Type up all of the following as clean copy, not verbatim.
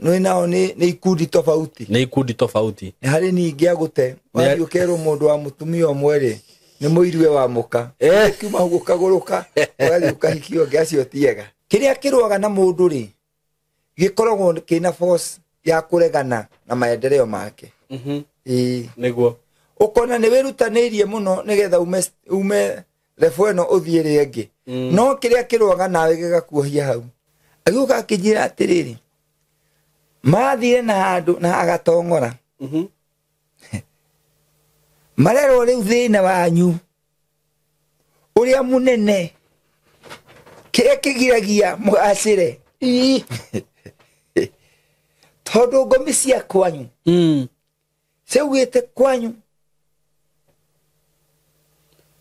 Nĩ nao nĩ ikundi tofauti. Nĩ ikundi tofauti. Nĩ harĩ ningĩ agũte wathiĩ ũkerwo mũndũ wa mũtumia ũmwe rĩ nĩ mũirue wa mũka. Ũkiuma hau ũkagũrũka ũgathiĩ ũkahikia ũngĩ, acio ti ega. Kĩrĩa kĩrũaga na mũndũ rĩ gĩkoragwo kĩna force ya kũregana na maendeleo make. Ĩĩ. Nĩguo. Ũkona nĩ wĩrutanĩirie mũno nĩgetha ume level ĩno ũthiĩ ĩrĩa ĩngĩ. No kĩrĩa kĩrũaga nawe gĩgakuohia hau. Agĩũka akĩnjĩra atĩrĩrĩ, mathire na handũ na agatong'ora. Marerwo rĩu thĩna wanyu ũrĩa mũnene kĩrĩa kĩgiragia mũgacĩre. Tondũ ngomi cia kwanyu ciaugĩte kwanyu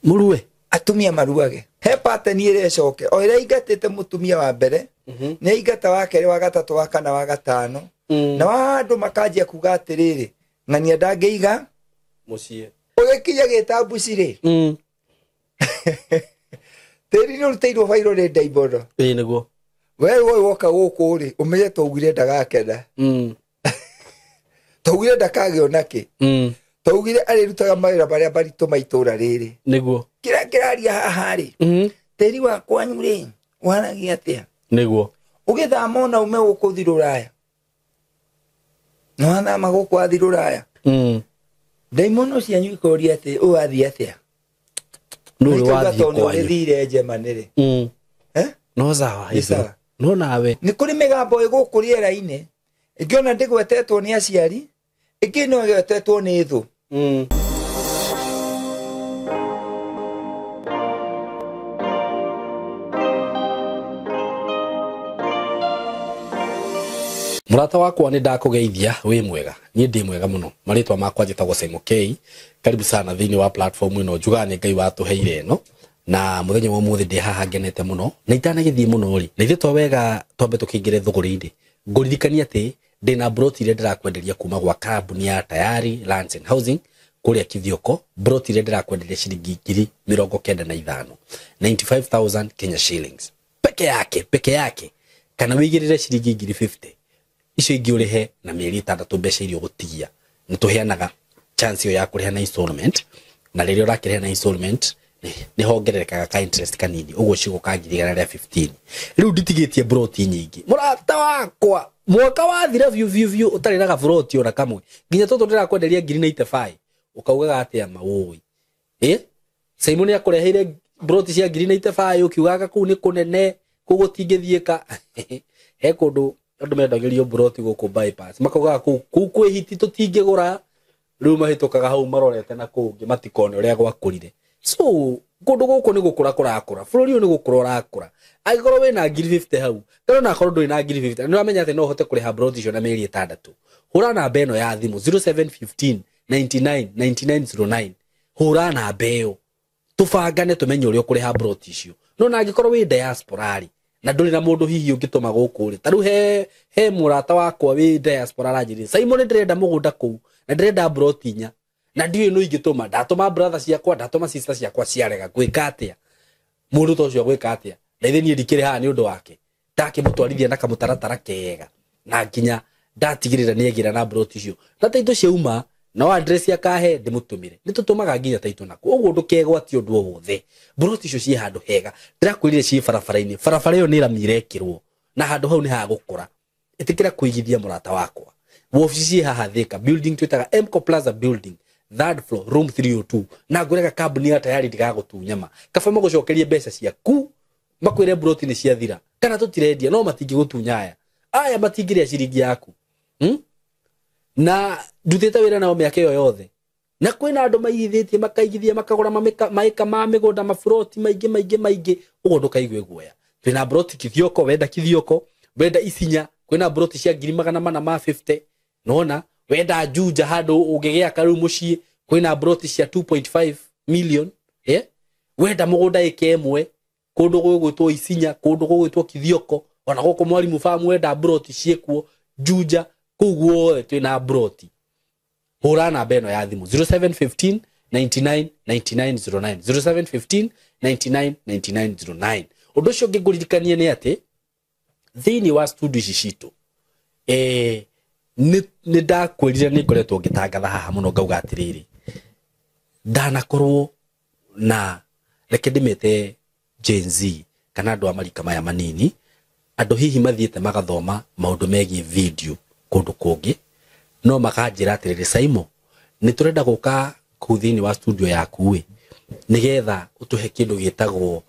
mũrue atumia maruage. He pattern ĩrĩa ĩcoke o ĩrĩa aingatĩte mũtumia wa mbere, nĩ aingata wa kerĩ, wa gatatũ, wa kana, wa gatano. Na wa andũ makanjia kuga atĩrĩrĩ, ng'ania ndangĩiga mũciĩ. Ũgĩkinya gĩtambuci rĩ, tĩri nĩ ũrutĩirwo bairũ nĩ ndaimono. Ĩĩ nĩguo. We woĩ woka gũkũ rĩ, ũmenye twaugire ndagakena. Twaugire ndakagĩa onakĩ. Twaugire arĩrutaga mawĩra marĩa maritũ ma itũũra rĩrĩ. Nĩguo. Kĩrĩa kĩraria haha rĩ, tĩri wa kwanyu rĩ, waragia atĩa? Nĩguo. Ũgĩthama ona ume gũkũ ũthiĩ rũraya. Nĩ wathama gũkũ wathiĩ rũraya. Ndaimono cianyu ikoria atĩ, ũyũ athiĩ atĩa? Nũ ũrĩ Nĩkauga wathiĩ tondũ nĩ kwanyu? ũgĩthire Germany rĩ. No sawa, Nĩ sawa. No nawe. Nĩ kũrĩ mĩgambo ĩ gũkũ rĩera-inĩ, ĩngĩ ona ndĩgwetetwo nĩ aciari, ĩngĩ no ĩgwetetwo nĩ thũ. Mũrata wakwa nĩ ndakũgeithia, wĩ mwega. Niĩ ndĩ mwega mũno. Marĩtwa makwa njĩtagwo Simon K. Karibu sana thĩinĩ wa platform ĩno njugaga nĩ Ngai watũheire ĩno. Na mũthenya wa ũmũthĩ ndĩ haha ngenete mũno. Na itanagĩthiĩ mũno rĩ, na ithuĩ to wega twambe tũkĩingĩre thũgũrĩ-inĩ. Ngũririkania atĩ ndĩna broti iria ndĩrakwenderia kuma gwa kambuni ya Tayari Lands and Housing kũrĩa Kithioko. Broti iria ndĩrakwenderia ciringi ngiri mĩrongo kenda na ithano, 95,000 Kenya shillings peke yake, peke yake. Kana wĩigĩrĩre ciringi ngiri 50 icio ingĩ ũrĩhe na mĩeri ĩtandatũ mbeca iria ũgũtigia. Nĩ tũheanaga chance ĩyo ya kũrĩha na installment, na rĩrĩa ũrakĩrĩha na installment nĩ hongererekaga ka interest kanini, ũguo cigũka ngiri igana rĩa 15. Rĩu nditigĩtie broti nyingĩ. Mũrata wakwa, mwaka wathira biũ biũ biũ ũtarĩ na gaburoti ona kamwe. Nginya tũtũ ndĩrakwenderia ngiri 95, ũkaugaga atĩa maũĩ? Simon nĩ akũreheire broti cia ngiri 95, ũkiugaga kũu nĩ kũnene, kũu gũtingĩthiĩka. He kũndũ andũ mendagĩrio broti gũkũ bypass, makaugaga kũu kwĩ hiti tũtingĩgũra. Rĩu mahĩtũkaga hau marorete na kũngĩ matikone ũrĩa gwakũrire. So kũndũ gũkũ nĩ gũkũra kũrakũra, bũrũri ũyũ nĩ gũkũra ũrakũra. Angĩkorwo wĩna ngiri 50 hau, kana ona akorwo ndũrĩ na ngiri 50, nĩ ũramenya atĩ no ũhote kũrĩha broti icio na mĩeri ĩtandatũ. Hũra namba ĩno ya thimũ zero seven fifteen ninety nine ninety nine zero nine. Hũra namba ĩyo tũbangane tũmenye ũrĩa ũkũrĩha broti icio. No na angĩkorwo wĩ diaspora rĩ, na ndũrĩ na mũndũ hihi ũngĩtũma gũkũ rĩ, ta rĩu he mũrata wakwa wĩ diaspora aranjĩrire, Simon ndĩrenda mũgũnda kũu na ndĩrenda broti inya, na ndiũĩ nũ ingĩtũma. Ndatũma brother ciakwa, ndatũma sister ciakwa ciarega. Ngwĩka atĩa? Mũndũ ta ũcio agwĩka atĩa? Na ithe niĩ ndikĩrĩ haha nĩ ũndũ wake. Ndakĩmũtwarithia na kamũtaratara kega, na nginya ndatigĩrĩra nĩ egĩra na broti icio. Na taitũ ciauma, no address akahe ndĩmũtũmĩre. Nĩ tũtũmaga nginya taitũ nakuo. Ũguo ndũkegwatie ũndũ o wothe. Broti icio ciĩ handũ hega. Ndĩrakwĩrire ciĩ barabara-inĩ. Barabara ĩyo nĩ rami ĩrekĩrwo, na handũ hau nĩ hagũkũra. Ĩtĩkĩra kũigithia mũrata wakwa. Wabici ciĩ haha Thika, building twĩtaga Mco Plaza building, third floor, room 302. Na ngwĩraga kambuni ya Tayari ndigagũtunya ma. Kaba magũcokerie mbeca ciaku, makwĩre broti nĩ ciathira, kana tũtirendia, no matingĩgũtunya aya. Aya matingĩrĩa ciringi yaku. Na ndutĩte wĩra nao mĩaka ĩyo yothe. Na kwĩna andũ maigithĩtie, makaigithia, makagũra maĩka ma mĩgũnda, maburoti maingĩ, maingĩ, maingĩ. Ũguo ndũkaigue guoya. Twĩna broti Kithioko, wenda Kithioko, wenda Isinya, kwĩna broti cia ngiri magana mana ma 50. Nona, wenda Juja handũ ũngĩgĩaka rĩu mũciĩ, kwĩna broti cia 2.5 million. Wenda mũgũnda ĩka ĩmwe, kũndũ gũgwĩtwo Isinya, kũndũ gũgwĩtwo Kithioko, ona gũkũ Mwalimu Farm wenda broti ciĩkuo, Juja, kũu guothe twĩna broti. Hũra namba ĩno ya thimũ zero seven fifteen ninety nine ninety nine zero nine, zero seven fifteen ninety nine ninety nine zero nine. Ũndũ ũcio ũngĩ ngũririkanie nĩ atĩ thĩinĩ wa studio ici citũ, Nĩ ndakwĩrire nĩ ngoretwo ngĩtangatha haha mũno ngauga atĩrĩrĩ, ndanakorwo na reke ndĩmete Gen Z kana andũ a marika maya manini, andũ hihi mathiĩte magathoma maũndũ megiĩ video kũndũ kũngĩ, no makanjĩra atĩrĩrĩ, Saimo, nĩ tũrenda gũka kũu thĩinĩ wa studio yaku ĩ, nĩgetha ũtũhe kĩndũ gĩtagwo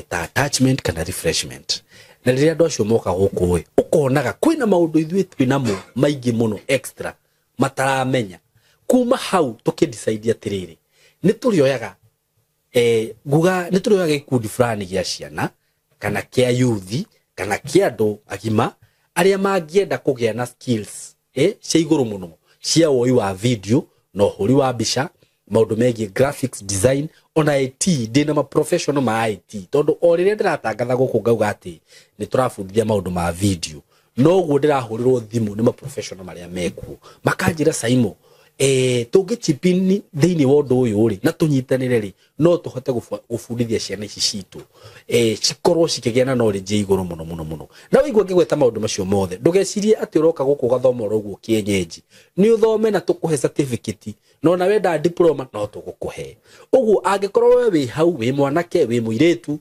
ta attachment kana refreshment. Na rĩrĩa andũ acio moka gũkũ ĩ, ũkonaga kwĩna maũndũ ithuĩ twĩnamo maingĩ mũno extra mataramenya. Kuma hau tũkĩdecide atĩrĩrĩ, nĩ tũrĩoyaga nguga nĩ tũrĩoyaga gĩkundi fulani gĩa ciana kana kĩa youth kana kĩa andũ agima arĩa mangĩenda kũgĩa na skills cia igũrũ mũno cia woi wa video na ũhũri wa mbica, maũndũ megiĩ graphics design ona IT. Ndĩna ma professional ma IT, tondũ o rĩrĩa ndĩratangatha gũkũ ngauga atĩ nĩ tũrabundithia maũndũ ma video, noguo ndĩrahũrĩrwo thimũ nĩ ma professional marĩa mekuo makanjĩra, Saimo, tũngĩchip in thĩinĩ wa ũndũ ũyũ rĩ na tũnyitanĩre rĩ, no tũhote gũbundithia ciana ici citũ cikorwo cikĩgĩa na knowledge ya igũrũ mũno mũno mũno. Na waigua ngĩgweta maũndũ macio mothe, ndũgecirie atĩ ũroka gũkũ ũgathoma oro ũguo kĩenyenji. Nĩ ũthome na tũkũhe certificate, no ona wenda diploma no tũgũkũhe. Ũguo angĩkorwo we wĩ hau, wĩ mwanake, wĩ mũirĩtu,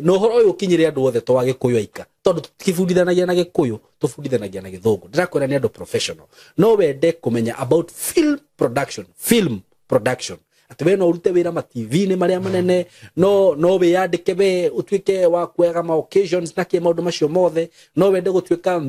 na ũhoro ũyũ ũkinyĩre andũ othe to Agĩkũyũ aika, tondũ tũtikĩbundithanagia na Gĩkũyũ, tũbundithanagia na Gĩthũngũ. Ndĩrakwĩra nĩ andũ professional. No wende kũmenya about film production, film production, atĩ we no ũrute wĩra ma TV-inĩ marĩa manene, no wĩyandĩke we ũtuĩke wa kuoyaga ma occasions na kĩ, maũndũ macio mothe. No wende gũtuĩka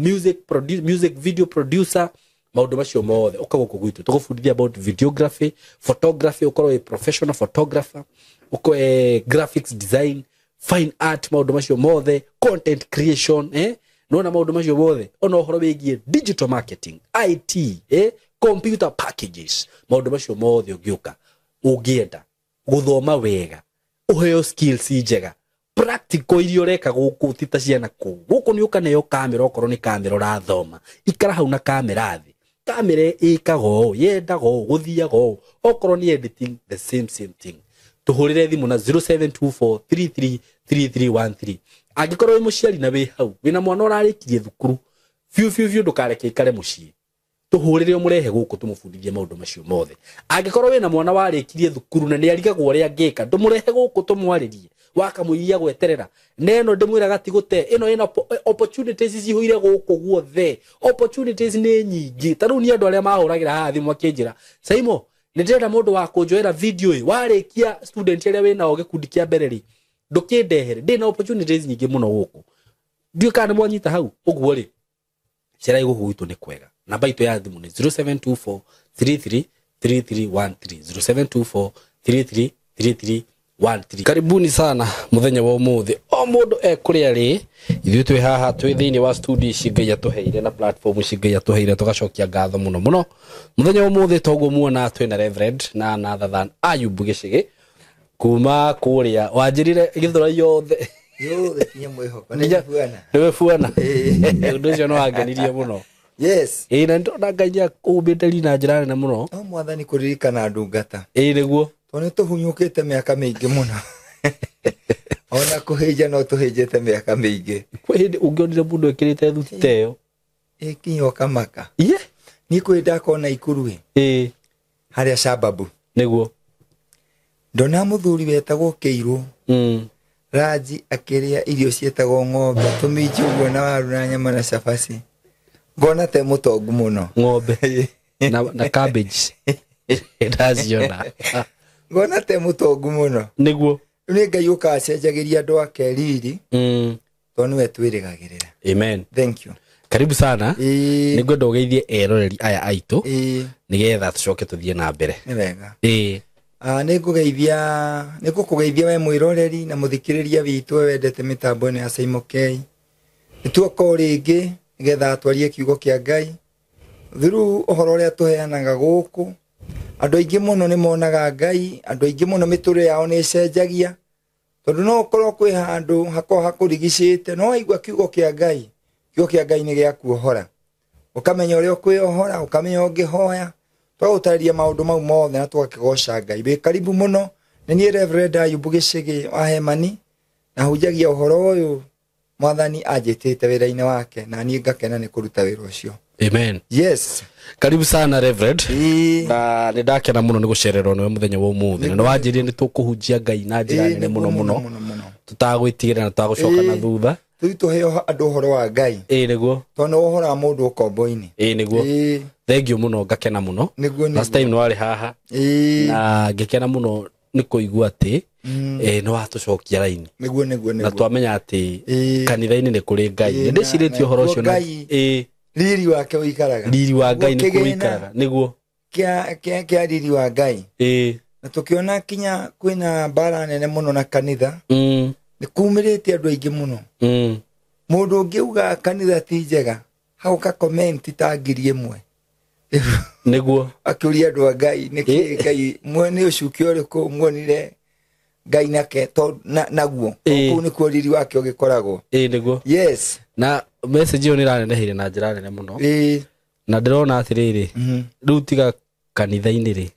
music video producer, maũndũ macio mothe, ũka gũkũ gwitũ tũgũbundithia about videography, photography, ũkorwo wĩ professional photographer, ũkorwo graphics design, fine art, maũndũ macio mothe, content creation, nona maũndũ macio mothe, ona ũhoro wĩgiĩ digital marketing, IT, computer packages, maũndũ macio mothe. Ũngĩũka ũngĩenda gũthoma wega, ũheo skills njega practical iria ũreka gũkũ, ti ta ciana kũu. Gũkũ nĩ ũkaneo kamera, okorwo nĩ kamera ũrathoma, ikara hau na kamera thĩ, kamera ĩkaga ũũ, yendaga ũũ, gũthiaga ũũ. Okorwo nĩ editing, the same same thing. Tũhũrĩre thimũ na 0724333313. Angĩkorwo wĩ mũciari na wĩ hau wĩna mwana ũrarĩkirie thukuru biũ biũ biũ, ndũkareke ikare mũciĩ, tũhũrĩre ũmũrehe gũkũ tũmũbundithie maũndũ macio mothe. Angĩkorwo wĩna mwana warĩkirie thukuru na nĩ arigagwo ũrĩa angĩka, ndũmũrehe gũkũ tũmwarĩrie wakamũiria gweterera neno. Ndĩmwĩraga ti gũte ĩno ĩna opportunities cihũire gũkũ guothe, opportunities nĩ nyingĩ. Ta rĩu nĩ andũ arĩa mahũragĩra haha thimũ akĩnjĩra, Saimo, nĩ ndĩrenda mũndũ wa kũnjoera video ĩ, warĩkia student arĩa wĩnao gĩkundi kĩa mbere rĩ, ndũkĩndehere. Ndĩna opportunities nyingĩ mũno gũkũ. Ndiũĩ kana nĩ mwanyita hau ũguo rĩ. Cerai gũkũ gwitũ nĩ kwega. Namba itũ ya thimũ nĩ 0724 33 3313, 0724 33 3313. Karibuni sana muthenya wa umuthi, o mundu ekuria ri. Ithuĩ twĩ haha, twĩ thĩinĩ wa studio ici Ngai atũheire na platform ici Ngai atũheire, tũgacokia ngatho mũno mũno. Muthenya wa umuthi toguo muona twĩ na Reverend na Nathan Ayubu Gĩcĩgĩ kuma kũrĩa wanjĩrire Gĩthũrai yothe. Yothe kinya mwĩhoko nĩ buana. Nĩwe buana. Ũndũ ũcio nĩ wangenirie mũno. Yes. Ĩĩ, na nĩndona Ngai nĩ akũmbĩte ri na njĩra nene mũno. No mwathani kũririkana ndungata. Ĩĩ, nĩguo. Tondũ nĩ tũhunyũkĩte mĩaka mĩingĩ mũno, ona kũhĩnja no tũhĩnjĩte mĩaka mĩingĩ. Kwĩ hĩndĩ ũngĩonire mũndũ ĩkĩrĩte thuti ta ĩyo. Ĩkinya ũkamaka. Iye. Niĩ kwĩ ndakona ikuru ĩ, harĩa Shababu, ndona mũthuri wetagwo Kĩirũ Raji akĩrĩa irio ciĩtagwo ng'ombe tũminji ũguo na waru na nyama na cabaci, ngona te mũtongu mũno. Ng'ombe na cabbage ndaciona. Ngona te mũtongu mũno. Rĩu nĩ Ngai ũkacenjagĩria andũ ake riri, tondũ nĩwe twĩrĩgagĩrĩra. Amen. Thank you. Karibu sana. Ĩĩ. Nĩngwenda ũgeithie eroreri aya aitũ, nĩgetha tũcoke tũthiĩ na mbere. Nĩ wega. Ĩĩ. Nĩ ngũgeithia, nĩ ngũkũgeithia we mwĩroreri na mũthikĩrĩria witũ, we wendete mĩtambo ĩno ya Saimo K. Nĩ tuoka o rĩngĩ nĩgetha twarie kiugo kĩa Ngai through ũhoro ũrĩa tũheanaga gũkũ. Andũ aingĩ mũno nĩ monaga Ngai, andũ aingĩ mũno mĩtũrĩre yao nĩ ĩcenjagia, tondũ no ũkorwo kwĩ handũ hakorwo hakũrigicĩte, no waigua kiugo kĩa Ngai, kiugo kĩa Ngai nĩ gĩa kuohora, ũkamenya ũrĩa ũkwĩohora, ũkamenya ũngĩhoya. Twagũtarĩria maũndũ mau mothe na tũgakĩgoca Ngai. Wĩ karibu mũno. Nĩ niĩ Reverend Ayubu Gĩcĩgĩ wa Hemani, na hunjagia ũhoro ũyũ. Mwathani anjĩtĩte wĩra-inĩ wake na niĩ ngakena nĩ kũruta wĩra ũcio. Amen. Yes. Karibu sana Reverend. Na nĩ ndakena mũno nĩ gũcererwo nĩwe mũthenya wa ũmũthĩ. Na nĩ wanjĩrire nĩ tũkũhunjia Ngai na njĩra nene mũno mũno. Tũtagwĩtigĩra na tũtagũcoka na thutha. Tũthiĩ tũheo andũ ũhoro wa Ngai. Ĩĩ nĩguo. Tondũ nĩ ũhoro wa mũndũ ũkombo-inĩ. Ĩĩ nĩguo. Thank you mũno, ngakena mũno. Nĩguo. Last time nĩ warĩ haha. Na ngĩkena mũno nĩ kũigua atĩ nĩ watũcokia raini. Nĩguo nĩguo nĩguo. Na twamenya atĩ kanitha-inĩ nĩ kũrĩ Ngai. Nĩ ndĩcirĩtie ũhoro ũcio na riri wake ũikaraga. Riri wa Ngai nĩ kũu ũikaraga. Nĩguo. Kĩa riri wa Ngai. Na tũkĩona kinya kwĩna mbara nene mũno na kanitha. Nĩ kumĩrĩte andũ aingĩ mũno. Mũndũ ũngĩuga kanitha ti njega, hau ka comment ta 1,000. Nĩguo. Akĩũria andũ a Ngai nĩkĩ Ngai mwene ũcuke ũrĩkũ muonire Ngai nake naguo. Kũu nĩkuo riri wake ũgĩkoragwo. Ĩĩ nĩguo. Yes. Na message ĩyo nĩ ĩraneneheire na njĩra nene mũno. Na ndĩrona atĩrĩrĩ, rĩu tiga kanitha-inĩ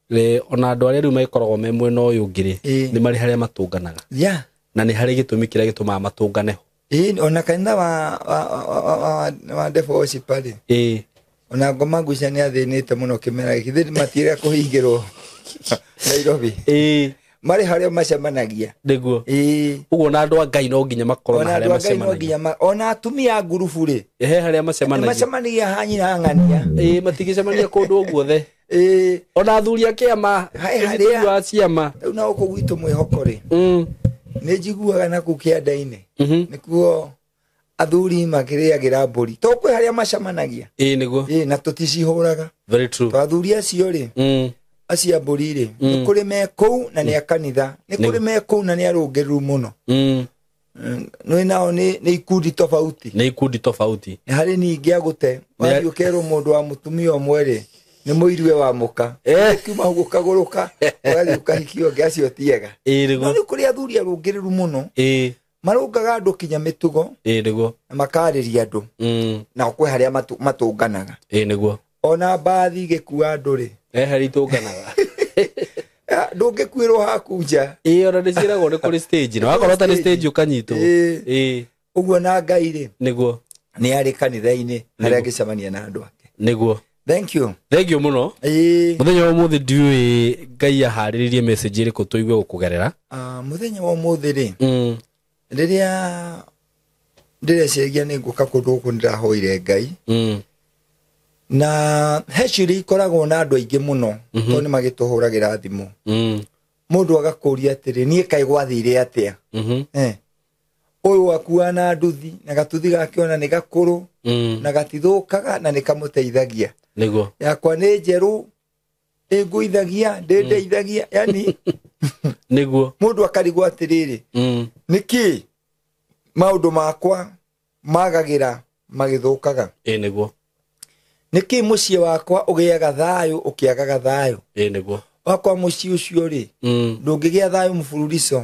rĩ. Ona andũ arĩa rĩu magĩkoragwo me mwena ũyũ ũngĩ rĩ, nĩ marĩ harĩa matũnganaga. Yeah. Na nĩ harĩ gĩtũmi kĩrĩa gĩtũmaga matũngane ho. Ona kanitha wa Devil Worshipper rĩ. Ona ngoma nguca nĩ athĩnĩte mũno kĩmera gĩkĩ. Thĩ matiĩrĩga kũhingĩrwo Nairobi. Marĩ harĩa macemanagia. Nĩguo. Ũguo na andũ a Ngai no nginya makorwo na harĩa macemanagia. Ona atumia a ngurubu rĩ. He harĩa macemanagia. Macemanagia ha nyina ng'ania. Matigĩcemania kũndũ guothe. Ona athuri a kĩama, harĩa wa ciama. Rĩu na gũkũ gwitũ mwĩhoko rĩ. Nĩ njiguaga na kũu kĩanda-inĩ. Nĩkuo athuri makĩrĩagĩra mbũri. To kwĩ harĩa macemanagia. Ĩĩ nĩguo. Na tũticihũraga. Very true. To athuri acio rĩ. Acio a mbũri rĩ, nĩ kũrĩ me kũu na nĩ a kanitha, nĩ kũrĩ me kũu na nĩ arũngĩrĩru mũno. Nĩ nao nĩ ikundi tofauti. Nĩ ikundi tofauti. Nĩ harĩ ningĩ agũte, wathiĩ ũkerwo mũndũ wa mũtumia ũmwe rĩ, nĩ mũirue wa mũka. Ũkiuma hau ũkagũrũka, ũgathiĩ ũkahikio ũngĩ, acio ti ega. Ĩĩ nĩguo. No nĩ kũrĩ athuri arũngĩrĩru mũno. Marũngaga andũ kinya mĩtugo. Ĩĩ nĩguo. Na makarĩria andũ. Na kwĩ harĩa matũnganaga. Ĩĩ nĩguo. Ona mbathi igĩkua andũ rĩ. Harĩa itũnganaga. Ndũngĩkuĩrwo haku nja. Ona nĩ ciĩragwo nĩ kũrĩ stage. Na wakorwo ũtarĩ stage ũkanyitwo. Ũguo na Ngai rĩ. Nĩguo. Nĩ arĩ kanitha-inĩ harĩa angĩcemania na andũ ake. Nĩguo. Thank you. Thank you mũno. Mũthenya wa ũmũthĩ ndiũĩ Ngai aharĩrĩrie message ĩrĩkũ tũigue gũkũgerera. Mũthenya wa ũmũthĩ rĩ. Rĩrĩa ndĩreciria nĩ ngũka kũndũ gũkũ ndĩrahoire Ngai. Na he ciũria ikoragwo na andũ aingĩ mũno, tondũ nĩ magĩtũhũragĩra thimũ. Mũndũ agakũria atĩrĩ, niĩ kaĩ gwathire atĩa? Ũyũ akua na nduthi, na gatuthi gake ona nĩ gakũrũ, na gatithũkaga na nĩ kamũteithagia. Nĩguo. Yakwa nĩ njerũ, ĩngũithagia, ndĩndeithagia, yani Nĩguo. Mũndũ akarigwo atĩrĩrĩ, nĩkĩ maũndũ makwa magagĩra magĩthũkaga? Ĩĩ nĩguo. Nĩkĩ mũciĩ wakwa ũgĩaga thayũ ũkĩagaga thayũ? Ĩĩ nĩguo. Wakwa mũciĩ ũcio rĩ, ndũngĩgĩa thayũ mũbururico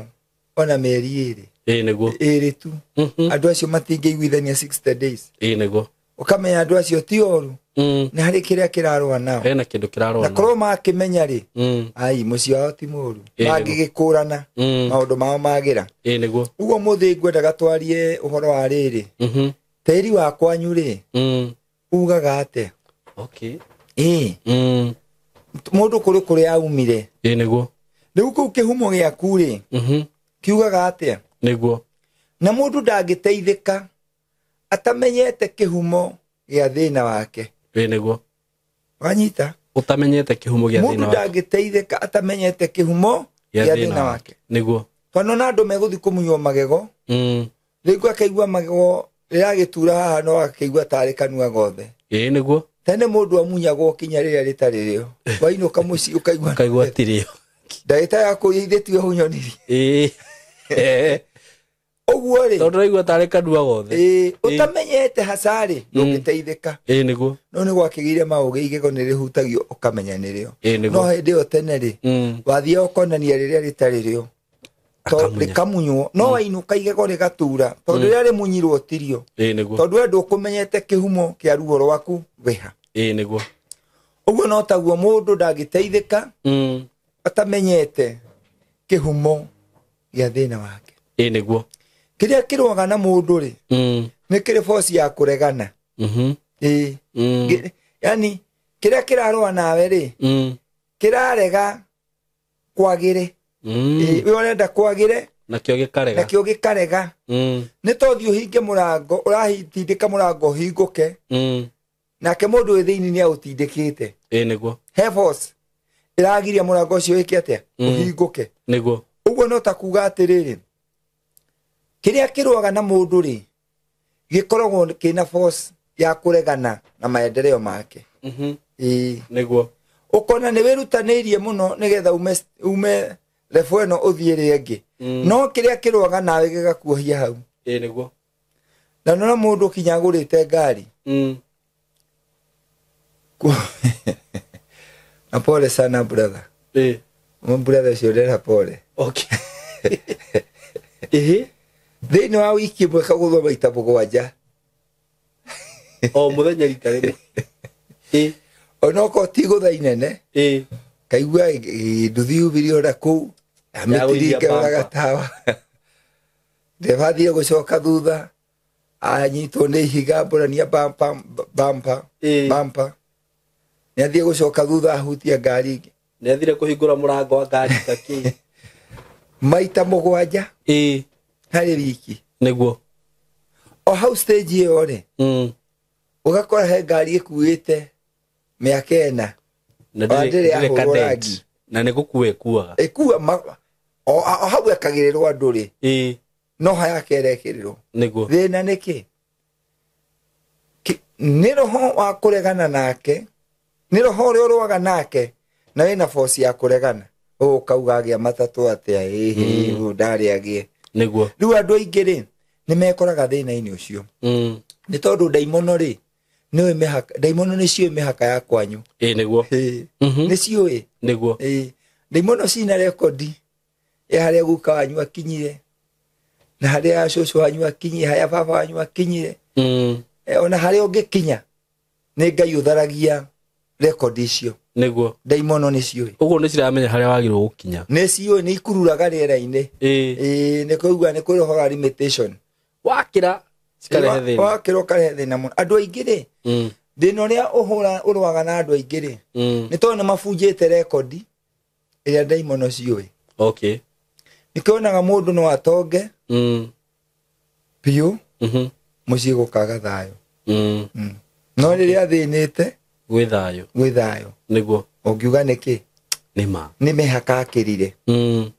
ona mĩeri ĩrĩ. Ĩĩ nĩguo. Ĩrĩ tu. Andũ acio matingĩiguithania 60 days. Ĩĩ nĩguo. Ũkamenya andũ acio ti oru. Nĩ harĩ kĩrĩa kĩrarũa nao. Hena kĩndũ kĩrarũa Na nao. korwo makĩmenya rĩ, ai mũciĩ wao ti mũru. Mangĩgĩkũrana, maũndũ mao magĩra. Ĩĩ nĩguo. Ũguo mũthĩ ngwendaga twarie ũhoro wa rĩrĩ. Tĩri wa kwanyu rĩ, ugaga atĩa? Okay. Mũndũ kũrĩ kũrĩa aumire. Ĩĩ nĩguo. Rĩu kũu kĩhumo gĩaku rĩ, kiugaga atĩa? Nĩguo. Na mũndũ ndangĩteithĩka atamenyete kĩhumo gĩa thĩna wake. Ĩĩ nĩguo. Wanyita? Ũtamenyete kĩhumo gĩa thĩna Mũndũ wake. ndangĩteithĩka atamenyete kĩhumo gĩa thĩna wake. Nĩguo. Tondũ na andũ megũthiĩ kũmunywo magego. Rĩngĩ akaigua magego rĩragĩtura haha no akĩigua tarĩ kanua gothe. Ĩĩ nĩguo. Tene mũndũ amunyagwo kinya rĩrĩa rĩtarĩ rĩo. Wainũka mũciĩ ũkaigua. Ũkaigua tirĩo. Ndagĩtarĩ akũria ithe tiwe ũnyonirie. Ĩĩ. Ũguo rĩ. Tondũ ũraigua tarĩ kanua gothe. Ĩĩ, ũtamenyete haca rĩ, ndũngĩteithĩka. Ĩĩ nĩguo. No nĩ gwakĩgĩire maũgĩ igego nĩ rĩhutagio ũkamenya nĩrĩo. Ĩĩ nĩguo. No hĩndĩ ĩyo tene rĩ, wathiaga ũkonania rĩrĩa rĩtarĩ rĩo. Rĩkamunywo. No wainũka igego rĩgatura, tondũ rĩrĩa rĩmunyirwo tirio. Ĩĩ nĩguo. Tondũ we ndũkũmenyete kĩhumo kĩa ruo rwaku wĩha. Ĩĩ nĩguo. Ũguo no taguo mũndũ ndangĩteithĩka atamenyete kĩhumo gĩa thĩna wake. Ĩĩ nĩguo. Kĩrĩa kĩrũaga na mũndũ rĩ, nĩ kĩrĩ force ya kũregana. Ĩĩ. Yani kĩrĩa kĩrarũa nawe rĩ, kĩrarega kwagĩre. Ĩĩ, we ũrenda kwagĩre nakĩo gĩkarega. Nakĩo gĩkarega. Nĩ tondũ ũhinge mũrango, ũrahitindĩka mũrango ũhingũke, nake mũndũ wĩ thĩinĩ nĩ aũtindĩkĩte. Ĩĩ nĩguo. He force ĩragiria mũrango ũcio wĩke atĩa? Ũhingũke. Nĩguo. Ũguo no ta kuga atĩrĩrĩ, kĩrĩa kĩrũaga na mũndũ rĩ, gĩkoragwo kĩna force ya kũregana na maendeleo make. Ĩĩ. Nĩguo. Ũkona nĩ wĩrutanĩirie mũno nĩgetha ume level ĩno ũthiĩ ĩrĩa ĩngĩ, no kĩrĩa kĩrũaga nawe gĩgakuohia hau. Ĩĩ nĩguo. Na nona mũndũ kinya agũrĩte ngari. Na pole sana brother. Ĩĩ. Brother ũcio ndera pole. Okay. Ĩhĩ. Thĩinĩ wa wiki ĩmwe kagũthwo maita 7. O mũthenya rita rĩmwe. Ĩĩ. Onokorwo ti gũtha inene. Ĩĩ. Kaigua nduthi yumire ona kũu, amĩtiringe bumper. gatawa. Ndebathire gũcoka thutha, anyitwo nĩ ihiga mbũrania bumper, bumper, Ĩĩ. bumper. Nĩathiĩ gũcoka thutha ahutia ngari ĩngĩ. Nĩathire kũhingũra mũrango wa ngari takĩ. Maita 7 Ĩĩ. harĩ wiki. Nĩguo. O hau stage ĩyo rĩ, ũgakora he ngari ĩkuĩte mĩaka 4. Na Ona ndĩrĩ ndĩrĩ ndĩrĩ yahũrwo kadent. rangi. Na nĩ gũkua ĩkuaga. Ĩkua o hau ekagĩrĩrwo andũ rĩ, Ĩĩ. no haya kerekĩrĩrwo. Nĩguo. Thĩna nĩ kĩ? Nĩ roho wa kũregana nake, nĩ roho ũrĩa ũrũaga nake, na wĩna force ya kũregana. Ũkauga agĩa matatũ atĩa? Ĩhĩ, ũyũ ndarĩ agĩe. Nĩguo. Rĩu andũ aingĩ rĩ, nĩ mekoraga thĩna-inĩ ũcio. Nĩ tondũ ndaimono rĩ, nĩũĩ mĩhaka, ndaimono nĩ ciũĩ mĩhaka ya kwanyu. Ĩĩ nĩguo. Ĩĩ. Nĩ ciũĩ. Nĩguo. Ĩĩ. Ndaimono cina rekondi ya harĩa guka wanyu akinyire, na harĩa cũcũ wanyu akinyire, harĩa baba wanyu akinyire. Ona harĩa ũngĩkinya, nĩ Ngai ũtharagia rekondi icio. Nĩguo. Ndaimono nĩ ciũĩ. Ũguo nĩ ciramenya harĩa wagĩrĩirwo gũkinya. Nĩ ciũĩ, nĩ ikururaga rĩera-inĩ. Ĩĩ. Ĩĩ, nĩ kũigua nĩ kwĩ ũhoro wa limitation. Wakĩra cikarehe thĩna. Wakĩra ũkarehe thĩna mũno. Andũ aingĩ rĩ, thĩna ũrĩa ũrũaga na andũ aingĩ rĩ, nĩ tondũ nĩ mabunjĩte rekondi ĩrĩa ndaimono ciũĩ. Okay. Nĩkĩo wonaga mũndũ no atonge biũ, mũciĩ gũkaga thayũ. No rĩrĩa athĩnĩte, Gwĩ thayũ. Gwĩ thayũ. Nĩguo. Ũngiuga nĩkĩ? Nĩ ma. Nĩ mĩhaka akĩrire. Hĩndĩ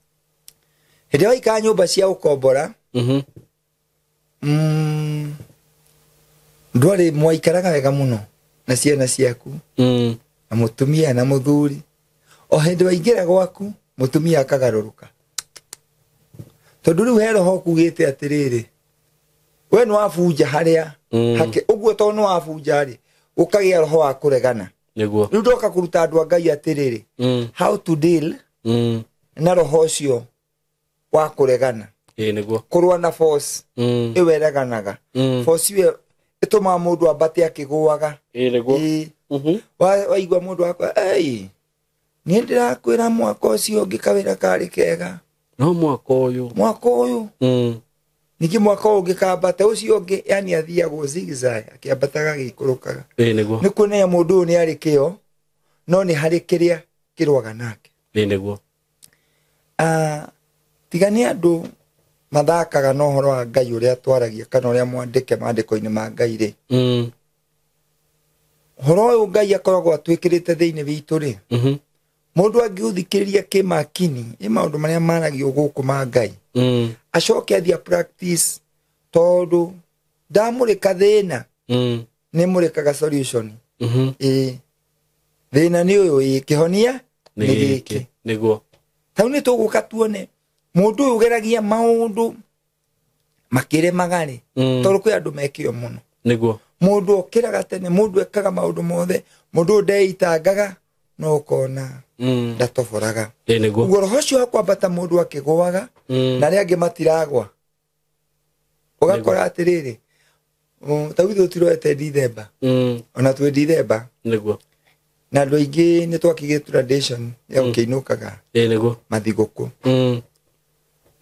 ĩrĩa waikara nyũmba cia ũkombora, ndwarĩ mwaikaraga wega mũno na ciana ciaku, na mũtumia na mũthuri. O hĩndĩ waingĩra gwaku, mũtumia akagarũrũka. Tondũ rĩu he roho ũkugĩte atĩrĩrĩ, we nĩ wabunja harĩa hake, ũguo tondũ nĩ wabunja rĩ, ũkagĩa roho wa kũregana. Nĩguo. Rĩu ndoka kũruta andũ a Ngai atĩrĩrĩ, how to deal na roho ũcio wa kũregana. Ĩĩ nĩguo. Kũrũa na force ĩyo ĩreganaga. Force ĩyo ĩtũmaga mũndũ ambate akĩgũaga. Ĩĩ nĩguo. Ĩĩ. Waigua mũndũ akwa, ei, niĩ ndĩrakwĩra mwaka ũcio ũngĩ kawĩra karĩ kega. No mwaka ũyũ. Mwaka ũyũ. Ningĩ mwaka ũyũ ũngĩ kambate ũcio ũngĩ, yani athiagwo zigzag, akĩambataga agĩikũrũkaga. Ĩĩ nĩguo. Nĩ kuonania mũndũ ũyũ nĩ arĩ kĩo, no nĩ harĩ kĩrĩa kĩrũaga nake. Ĩĩ nĩguo. Tiga nĩ andũ mathakaga na ũhoro wa Ngai ũrĩa twaragia kana ũrĩa mwandĩke maandĩko-inĩ ma Ngai rĩ. Ũhoro ũyũ Ngai akoragwo atwĩkĩrĩte thĩinĩ witũ rĩ. Mũndũ angĩũthikĩrĩria kĩmakini nĩ maũndũ marĩa maragio gũkũ ma Ngai. Acoke athiĩ practice tondũ ndamũrĩka thĩna, nĩ mũrĩkaga solution. Ĩĩ. Thĩna nĩ ũyũ, ĩĩ, kĩhonia Nĩ nĩ gĩkĩ. gĩkĩ. Nĩguo. Tau nĩ tũgũka tuone mũndũ ũyũ ũgeragia maũndũ makĩremaga rĩ, tondũ kwĩ andũ mekĩo mũno. Nĩguo. Mũndũ okĩraga tene, mũndũ ekaga maũndũ mothe, mũndũ ũyũ ndeitangaga, no ũkona ndatoboraga. Ĩĩ nĩguo. Ũguo roho ũcio wa kwambata mũndũ akĩgũaga, na arĩa angĩ matiragwa. Ũgakora atĩrĩrĩ, ta ithuĩ tũtiroete Dithemba. Ona twĩ Dithemba. Nĩguo. Na andũ aingĩ nĩ twakĩgĩte tradition ya gũkĩinũkaga Ĩĩ nĩguo. mathigũkũ.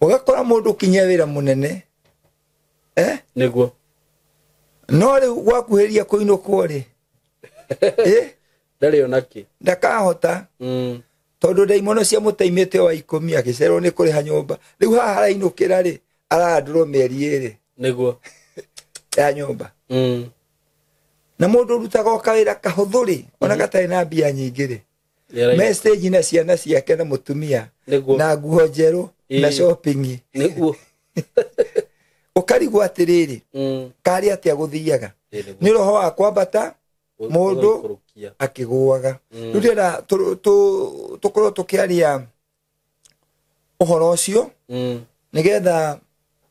Ũgakora mũndũ kinyia wĩra mũnene, Nĩguo. No rĩu gwakuhĩrĩria kũinũkwo rĩ, ndarĩ ona kĩ, ndakahota. Tondũ ndaimono cia mũteimĩte wa 10 agĩcererwo nĩ kũrĩha nyũmba. Rĩu haha harainũkĩra rĩ, arandũrwo mĩeri 2. Nĩguo. Ya nyũmba. Na mũndũ ũrutaga o kawĩra kahũthũ rĩ, ona gatarĩ na mbia nyingĩ rĩ, message na ciana ciake na mũtumia, na nguo njerũ, na shopping. Nĩguo. Ũkarigwo atĩrĩrĩ, karĩ atĩa gũthiaga? Nĩ roho wa kwambata mũndũ akĩgũaga. Rĩu ndĩrenda tũkorwo tũkĩaria ũhoro ũcio, nĩgetha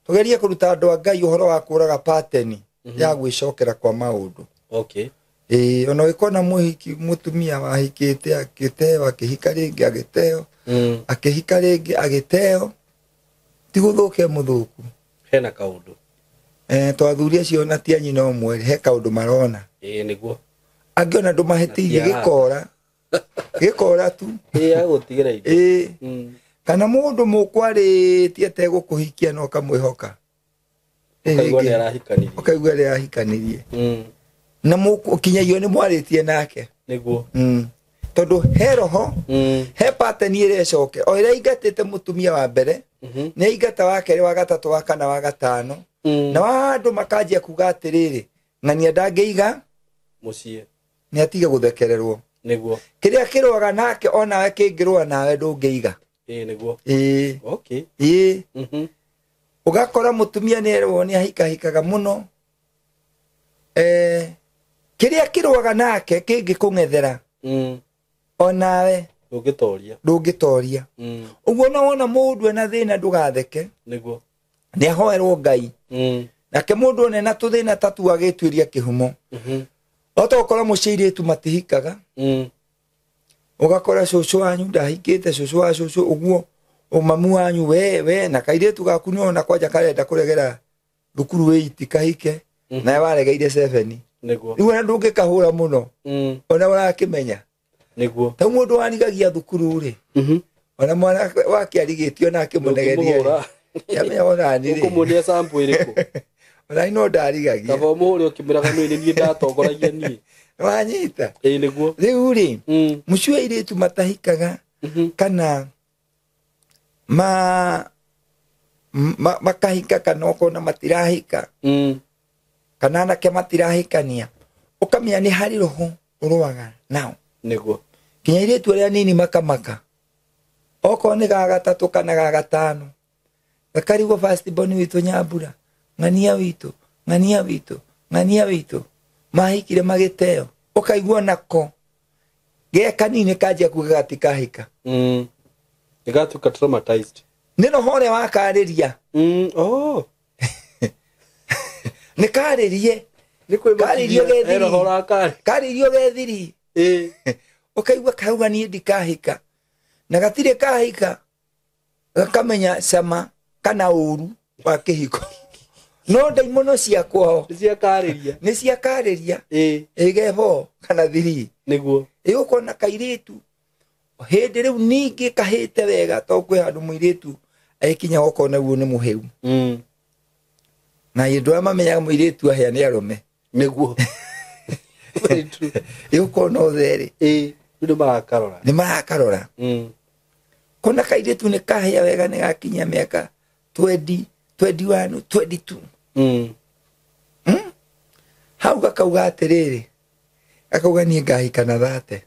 tũgerie kũruta andũ a Ngai ũhoro wa kũraga pattern ya gwĩcokera kwa maũndũ. Okay. Ona ũgĩkona mũhiki mũtumia wahikĩte akĩteo, akĩhika rĩngĩ agĩteo, akĩhika rĩngĩ agĩteo, ti gũthũke mũthũku. Hena kaũndũ. To athuri acio na ti a nyina ũmwe, he kaũndũ marona. Nĩguo. Angĩona ndũmahĩtĩirie gĩkora. Gĩkora tu. Agũtigĩra indo. Kana mũndũ mũkwarĩtie ategũkũhikia na ũkamwĩhoka. Ũkaigua nĩ arahikanirie. Ũkaigua nĩ arahikanirie. Na mũkinyagia nĩ mwarĩtie nake. Nĩguo. Tondũ he roho, he pattern ĩrecoke. O ĩrĩa aingatĩte mũtumia wa mbere, nĩ aingata wa kerĩ, wa gatatũ, wa kana, wa gatano. Na andũ makanjia kuga atĩrĩrĩ, ng'ania ndangĩiga mũciĩ, nĩ atige gũthekererwo. Nĩguo. Kĩrĩa kĩrũaga nake onawe kĩngĩrũa nawe ndũngĩiga. Nĩguo. Okay. Ũgakora mũtumia nĩ erwo nĩ ahikahikaga mũno. Kĩrĩa kĩrũaga nake kĩngĩkũng'ethera, onawe ndũngĩtoria. Ndũngĩtoria. Ũguo no wona mũndũ ena thĩna ndũgatheke. Nĩguo. Nĩ ahoerwo Ngai. Nake mũndũ one na tũthĩna ta tu agĩtuĩria kĩhumo. Otokorwo mũciĩ airĩtu matihikaga. Ũgakora cũcũ wanyu ndahikĩte, cũcũ wa cũcũ ũguo, ũmamu wanyu we na kairĩtu gaku nĩ ona kwanja karenda kũregera thukuru wĩ kahike, nawe waregeire 7. Nĩguo. Rĩu ona ndũngĩkahũra mũno. Ona ũrakĩmenya. Nĩguo. Ta mũndũ warigagia thukuru rĩ, ona mwana wake arigĩtio na akĩmũnegeria. Yamenya ona ni rĩ. Ũkũmuonia sample ĩrĩkũ? Ona no ndarigagia. Kaba ũmũhũre ũkĩmwĩraga nĩ niĩ ndatongoragia niĩ. Wanyita. Nĩguo. Rĩu rĩ, mũciĩ wa airĩtu matahikaga kana makahika kana ũkona matirahika, kana anake matirahikania, ũkamenya nĩ harĩ roho ũrũaga nao. Nĩguo. Kinya airĩtu arĩa anini makamaka. Okorwo nĩ ga gatatũ kana ga gatano, gakarigwo first born witũ Nyambura, ng'ania witũ, ng'ania witũ, ng'ania witũ, mahikire magĩteo, ũkaigua nako ge kanini kanjia kuga gatikahika. Gatuĩka traumatized. Nĩ roho ũrĩa wakarĩria. Oh. Nĩ karĩrie. Karĩrio gethiri. Karĩrio gethiri. Ũkaigua karauga niĩ ndikahika. Na gatirĩ kahika, gakamenya cama kana ũru wa kĩhiko. No ndaimono cia kwao nĩ ciakarĩria. Nĩ ciakarĩria. Ĩge 4 kana 3. Nĩguo. Ĩgũkona kairĩtu hĩndĩ rĩu ningĩ kahĩte wega, to kwĩ handũ mũirĩtu agĩkinya ũkona guo nĩ mũhĩu. Na andũ arĩa mamenyaga mũirĩtu ahĩa nĩ arũme. Nĩguo. Very true. Ĩgũkona othe rĩ. Rĩu nĩ marakarora. Nĩ marakarora. Kona kairĩtu nĩ kahĩa wega nĩ gakinya mĩaka 20, 21, 22. Hau gakauga atĩrĩrĩ, gakauga niĩ ngahika na 30.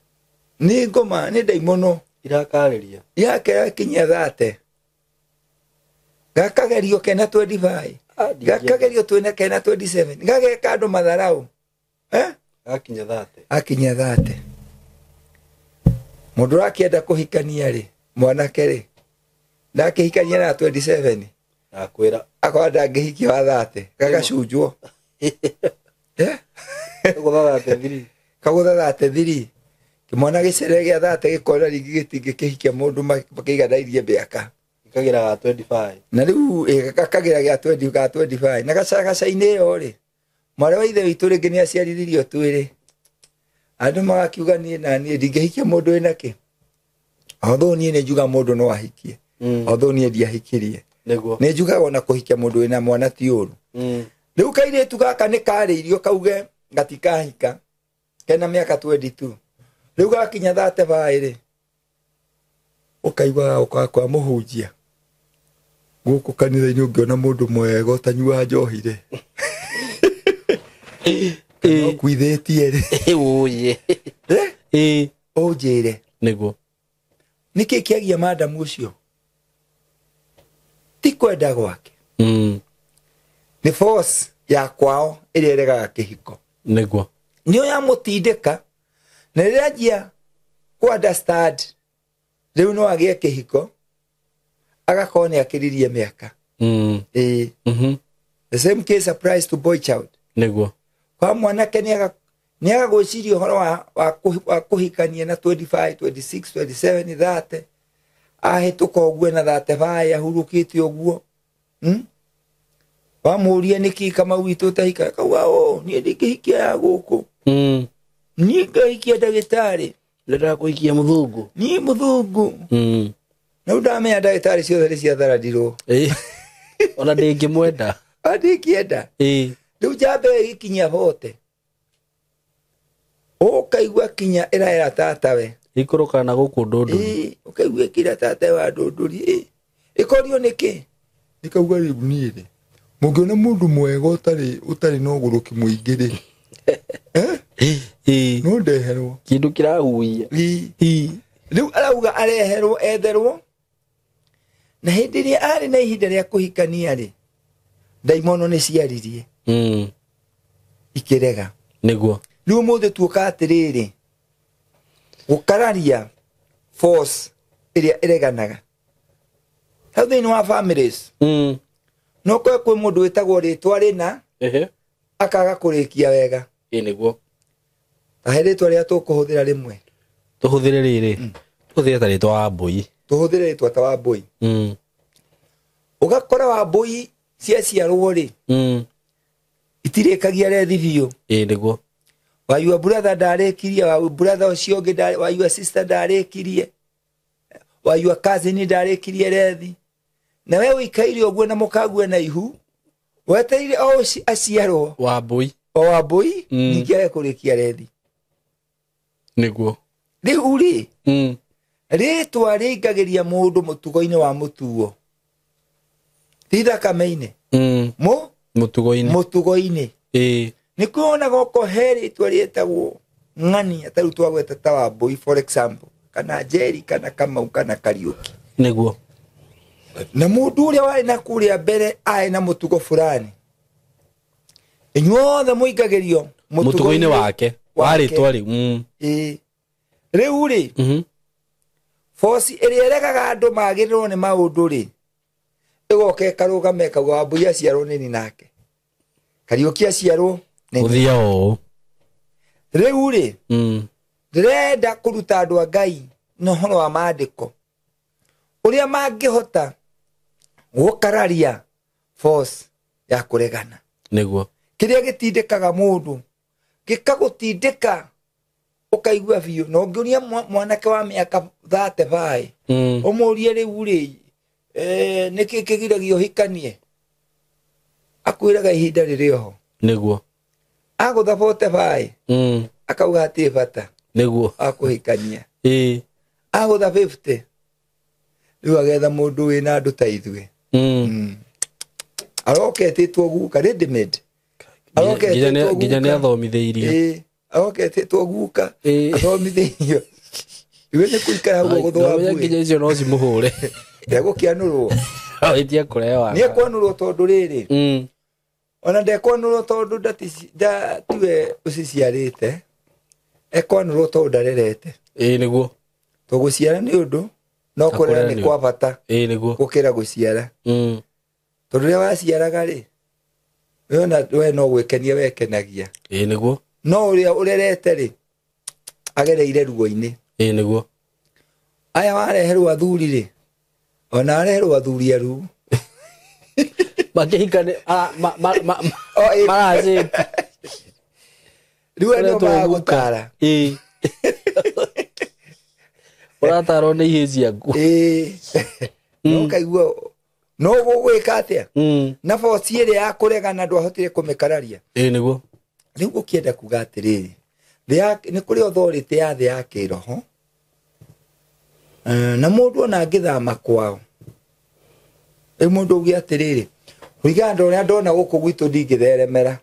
Nĩ ngoma, nĩ ndaimono. Irakarĩria. Yake yakinyia 30. Gakagerio kena 25. Gakagerio twĩna kena 27. Gageka andũ matharau. Gakinya 30. Akinya 30. Mũndũ ũrakĩenda kũhikania rĩ, mwanake rĩ, ndakĩhikania na 27. Akwĩra. Akorwo ndangĩhikia wa 30, gagacunjwo. Kagũtha 33. Kagũtha 33. Kĩmwana gĩcerere gĩa 30 gĩkona rĩngĩ gĩtingĩkĩhikia mũndũ makĩiganairie mĩaka. Gĩkagĩra ga 25. Na rĩu gakagĩra gĩa 20 ga 25. Na gacagaca-inĩ ĩyo rĩ, mwarĩ wa ithe witũ rĩngĩ nĩ aciarithirio twĩrĩ. Andũ magakiuga niĩ na niĩ ndingĩhikia mũndũ wĩna kĩ. Although niĩ nĩ njuga mũndũ no ahikie. Although niĩ ndiahikirie. Nĩguo. Nĩ njugaga ona kũhikia mũndũ wĩna mwana ti ũru. Rĩu kairĩtu gaka nĩ karĩirio kauge gatikahika kena mĩaka 22. Rĩu gakinya 35 rĩ, ũkaigua gagũka kwa mũhunjia gũkũ kanitha-inĩ ũngĩona mũndũ mwega ũtanyuaga njohi rĩ, kana ũkuithĩtie rĩ, Ũye. Ũnjĩre Nĩguo. Nĩkĩ kĩagia madamu ũcio? Ti kwenda gwake. Nĩ force ya kwao ĩrĩa ĩregaga kĩhiko. Nĩguo. Nĩyo yamũtindĩka na rĩrĩa anjia kũ understand rĩu no agĩe kĩhiko agakorwo nĩ akĩririe mĩaka. Ĩĩ. The same case applies to boy child. Nĩguo. Kwa mwanake nĩ agagwĩciria ũhoro wa kũhikania na 25, 26, 27, 30. Ahĩtũka ũguo na 35 ahurũkĩte ũguo. Wamũria nĩkĩ Kamau witũ ũtahika, akauga o niĩ ndingĩhikia ya gũkũ. Niĩ ngahikia ndagĩtarĩ. Ndĩrenda kũhikia mũthũngũ. Niĩ mũthũngũ. Na rĩu ndamenya ndagĩtarĩ ciothe nĩ ciathararirwo. Ona ndĩngĩmwenda. Ndingĩenda. Rĩu njamba ĩyo ĩgĩkinyia bote. Ũkaigua kinya ĩraera tatawe. Ikũrũkaga na gũkũ ndũndũri. Ũkaigua ĩkĩra tatawe wa ndũndũri. Ĩkorio nĩkĩ? Ĩkauga rĩu niĩ rĩ, mũngĩona mũndũ mwega ũtarĩ na ũgũrũki mũingĩ rĩ, no ndeherwo. Kĩndũ kĩrahuhia. Rĩu arauga areherwo etherwo. Na hĩndĩ ĩrĩa arĩ na ihinda rĩa kũhikania rĩ, ndaimono nĩ ciaririe. Ikĩrega. Nĩguo. Rĩu ũmũthĩ tuoka atĩrĩrĩ, gũkararia force ĩrĩa ĩreganaga. Hau thĩinĩ wa families. No kwe kwĩ mũndũ wĩtagwo rĩtwa rĩna, akaga kũrĩkia wega. Ĩ nĩguo. Ta he rĩtwa rĩrĩa tũkũhũthĩra rĩmwe. Tũhũthĩre rĩrĩ. Tũhũthĩre ta rĩtwa Wambũi. Tũhũthĩre rĩtwa ta Wambũi. Ũgakora Wambũi ciaciarwo rĩ, itirĩkagia rethi biũ. Ĩ nĩguo. Wa your brother ndarĩkirie, wa brother ũcio ũngĩ, wa your sister ndarĩkirie, wa your cousin ndarĩkirie rethi. Na we ũikaire ũguo na mũkague na ihu, wetereire o aciarwo. Wambũi. O Wambũi, ningĩ age kũrĩkia rethi. Nĩguo. Rĩu rĩ, rĩtwa rĩingagĩria mũndũ mũtugo-inĩ wa mũtuo. Ti thakame-inĩ. Mũtugo-inĩ. Mũtugo-inĩ. Nĩ kuonaga okorwo he rĩtwa rĩtagwo ng'ania, ta rĩu twagweta ta Wambũi for example, kana Njeri, kana Kamau, kana Kariũki. Nĩguo. Na mũndũ ũrĩa warĩ na kũrĩa mbere arĩ na mũtugo fulani. Inyuothe mũingagĩrio mũtugo-inĩ wake, wa rĩtwa rĩu. Rĩu rĩ, force ĩrĩa ĩregaga andũ magĩrĩrwo nĩ maũndũ rĩ, ĩgoka ĩkarũgama ĩkauga Wambũi aciarwo nĩ nake. Kariũki aciarwo nĩ Ũthia ũũ. Rĩu rĩ, ndĩrenda kũruta andũ a Ngai na ũhoro wa maandĩko ũrĩa mangĩhota gũkararia force ya kũregana. Nĩguo. Kĩrĩa gĩtindĩkaga mũndũ gĩkagũtindĩka ũkaigua biũ. Na ũngĩũria mwanake wa mĩaka 35, ũmũrie rĩu rĩ, nĩkĩ kĩgiragia ũhikanie, akwĩraga ihinda rĩrĩ oho. Nĩguo. Agũtha 45, akauga hatirĩ bata. Nĩguo. Akũhikania. Agũtha 50, rĩu agetha mũndũ wĩna andũ ta ithuĩ. Aroketĩtwo guka ready made. Nginya nĩ athomithĩirio. Aroketĩtwo guka, athomithĩirio. Iwe nĩ kũikara hau ũgũthwo Wambũi. Nginya icio no cimũhũre. Ndegũkĩanũrwo. Ĩtia kũrewa. Nĩ ekwanũrwo tondũ rĩrĩ. Ona ndekwanũrwo tondũ tiwe ũciciarĩte. Ekwanũrwo tondũ ndarerete. Ĩ nĩguo. Tondũ gũciara nĩ ũndũ, no kũrera nĩ kwa bata. Ĩ nĩguo. Gũkĩra gũciara. Tondũ rĩrĩa waciaraga rĩ, we no gwĩkenia wekenagia. Ĩ nĩguo. No ũrĩa ũrerete rĩ, agereire ruo-inĩ. Ĩ nĩguo. Aya wareherwo athuri rĩ, ona wareherwo athuri aru. Makĩhikane, maracĩti. Rĩu andũ magũtara. Ũratarwo nĩ ihĩĩ ciaku. No ũkaigua No gũgwĩka atĩa? Na boci ĩrĩa ya kũregana ndwahotire kũmĩkararia. Ĩĩ nĩguo. Rĩu ũkĩenda kuga atĩrĩrĩ, nĩ kũrĩ authority ya thĩ ya kĩroho. Na mũndũ ona angĩthama kwao. Rĩu mũndũ auge atĩrĩrĩ, kũringana na ũrĩa ndona gũkũ gwitũ ndingĩtheremera.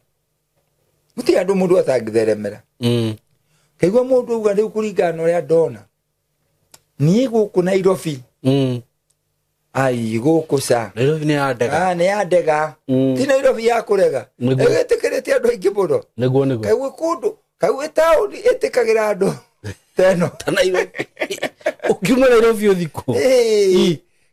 Gũtirĩ andũ mũndũ atangĩtheremera. Kaigua mũndũ auga rĩu kũringana na ũrĩa ndona, niĩ gũkũ Nairobi. Ai gũkũ ca. Nairobi nĩ ya ndega. Nĩ ya ndega. Ti Nairobi ya kũrega. Ĩgĩtĩkĩrĩte andũ aingĩ mũno. Nĩguo nĩguo. Kaigua kũndũ, kaigua taũni ĩtĩkagĩra andũ teno. Ta Nairobi. Ũkiuma Nairobi ũthiĩ kũ?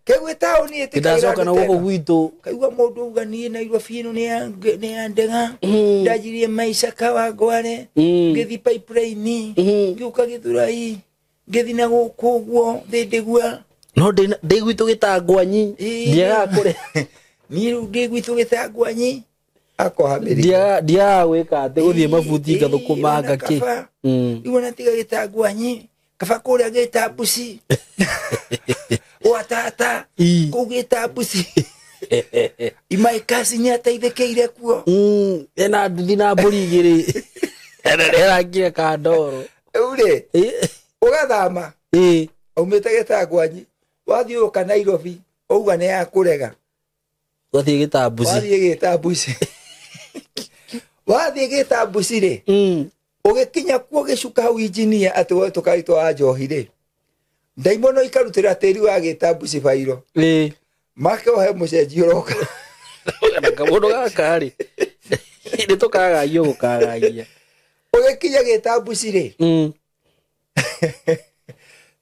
Kaigua taũni ĩtĩkagĩra Ndacoka na gũkũ gwitũ. Kaigua mũndũ auga niĩ Nairobi ĩno nĩ ya ndega. Ndanjirie maica Kawangware. Ngĩthiĩ Pipeline. Ngĩũka Gĩthũrai. Ngĩthiĩ na gũkũ ũguo Thĩndĩgua. No ndĩ gwitũ Gĩtangwanyi. Ndiagaga kũrĩa. Niĩ rĩu ndĩ gwitũ Gĩtangwanyi. Akoha mĩrigo. Ndiagaga gwĩka atĩ gũthiĩ mabuti ngathũkũma ngakĩ. Rĩu ona tiga Gĩtangwanyi. Kaba kũrĩa Gĩtambuci. Gwa tata. Kũu Gĩtambuci. Imaikasi nĩateithĩkĩire kuo. Ena nduthi na mbũri igĩrĩ. Ena nĩarangire kandoro. Rĩu rĩ, ũgathama. Aumĩte Gĩtangwanyi. Wathiĩ ũka Nairobi, ũuga nĩ ya kũrega. Wathiĩ Gĩtambuci. Wathiĩ Gĩtambuci. Wathiĩ Gĩtambuci rĩ, ũgĩkinya kuo gĩcuka hau injinia atĩ woe tũkari twa njohi rĩ, ndaimono ikarutĩra tĩri wa Gĩtambuci bairo. Makeohe mũcenji ũroka. Kamũndũ gaka rĩ, nĩ tũkagagia gũkagagia. Ũgĩkinya Gĩtambuci rĩ,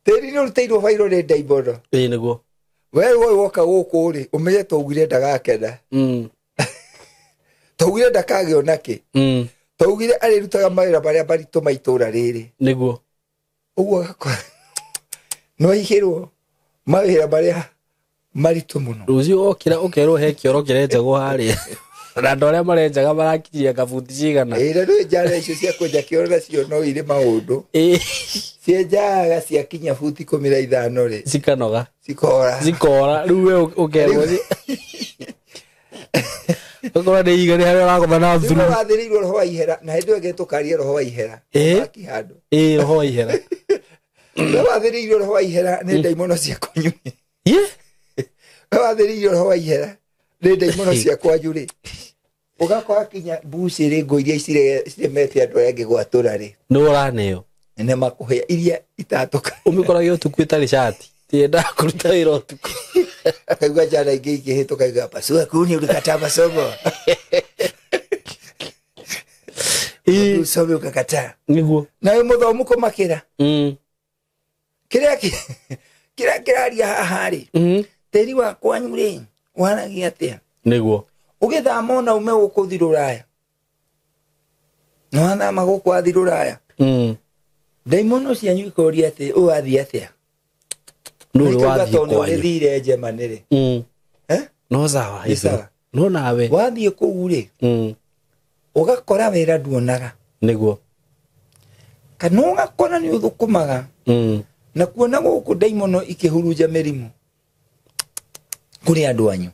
tĩri nĩ ũrutĩirwo bairo nĩ ndaimono. Ĩĩ nĩguo. We woe woka gũkũ rĩ, ũmenye twaugire ndagakena. Twaugire ndakagĩa onakĩ. Twaugire arĩrutaga mawĩra marĩa maritũ ma itũũra rĩrĩ. Nĩguo. Ũguo agakora no aigĩrwo mawĩra marĩa maritũ mũno. Rũciũ wokĩra ũkerwo he kĩoro kĩrenjagwo harĩa. Na andũ arĩa marenjaga marakinyia kabuti cigana. Ĩĩ, na nĩ njara icio cia kwenja kĩoro nacio no irĩ maũndũ. Cienjaga ciakinya buti 15 rĩ. Cikanoga. Cikora. Cikora. Rĩu we ũkerwo Ũkorwo nĩ iga nĩ harĩa ũragũtha na thuru. Rĩu wathĩrĩirwo roho wa ihera, na hĩndĩ ĩyo ĩngĩ tũkaria roho wa ihera. Ũgaki handũ. Roho wa ihera. Rĩu wathĩrĩirwo roho wa ihera nĩ ndaimono cia kwanyu. Rĩu wathĩrĩirwo roho wa ihera nĩ ndaimono cia kwanyu rĩ. Ũgakora kinya mbuci rĩ, ngũ iria ciremete andũ arĩa angĩ gwatũra rĩ. Nĩ ũraneo. Nĩ makũhĩa iria itatũka. Ũmĩkoragia ũtukũ ĩtarĩ cati. Tiendaga kũruta wĩra ũtukũ. Akaigua njara ingĩ ikĩhĩtũka igua, pasua kuni ulikataa masomo. Usome ukakataa. Nĩguo. Na wĩ mũthomu kũmakĩra. Kĩrĩa kĩraria haha rĩ, tĩri wa kwanyu rĩ, waragia atĩa? Nĩguo. Ũgĩthama ona ume gũkũ ũthiĩ Rũraya. Nĩ wathama gũkũ wathiĩ Rũraya. Ndaimono cianyu ikoria atĩ, ũyũ athiĩ atĩa? Nũ ũrĩ wathiĩ Tondũ kwanyu? ũgĩthire Germany rĩ. No sawa, Nĩ sawa. No nawe. Wathiĩ kũu rĩ, ũgakora wĩra nduonaga. Nĩguo. Kana ũgakora nĩ ũthũkũmaga. Na kuona gũkũ ndaimono ikĩhurunja mĩrimũ kũrĩ andũ anyu.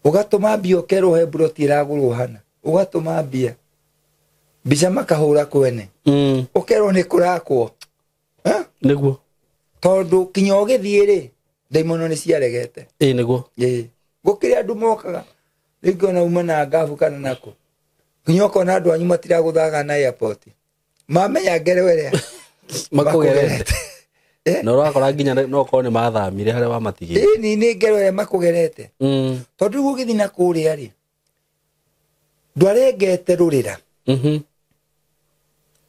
Ũgatũma mbia ũkerwo he mburoti ĩragũrwo hana. Ũgatũma mbia. Mbica makahũra kwene. Ũkerwo nĩ kũrakwo. Nĩguo. Tondũ kinya ũgĩthiĩ rĩ, ndaimono nĩ ciaregete. Ĩĩ nĩguo. Gũkĩrĩ andũ mokaga, rĩngĩ ona uma na ngabu kana nako. Kinya ũkona andũ anyu matiragũthaga na airport. Mamenya ngero ĩrĩa Makũgerete. Na ũrakora nginya no ũkorwo nĩ mathamire harĩa wamatigĩire. Ĩĩ, nĩ ngero ĩrĩa makũgerete. Tondũ rĩu ũgĩthiĩ na kũrĩa rĩ, ndwarengete rũrĩra.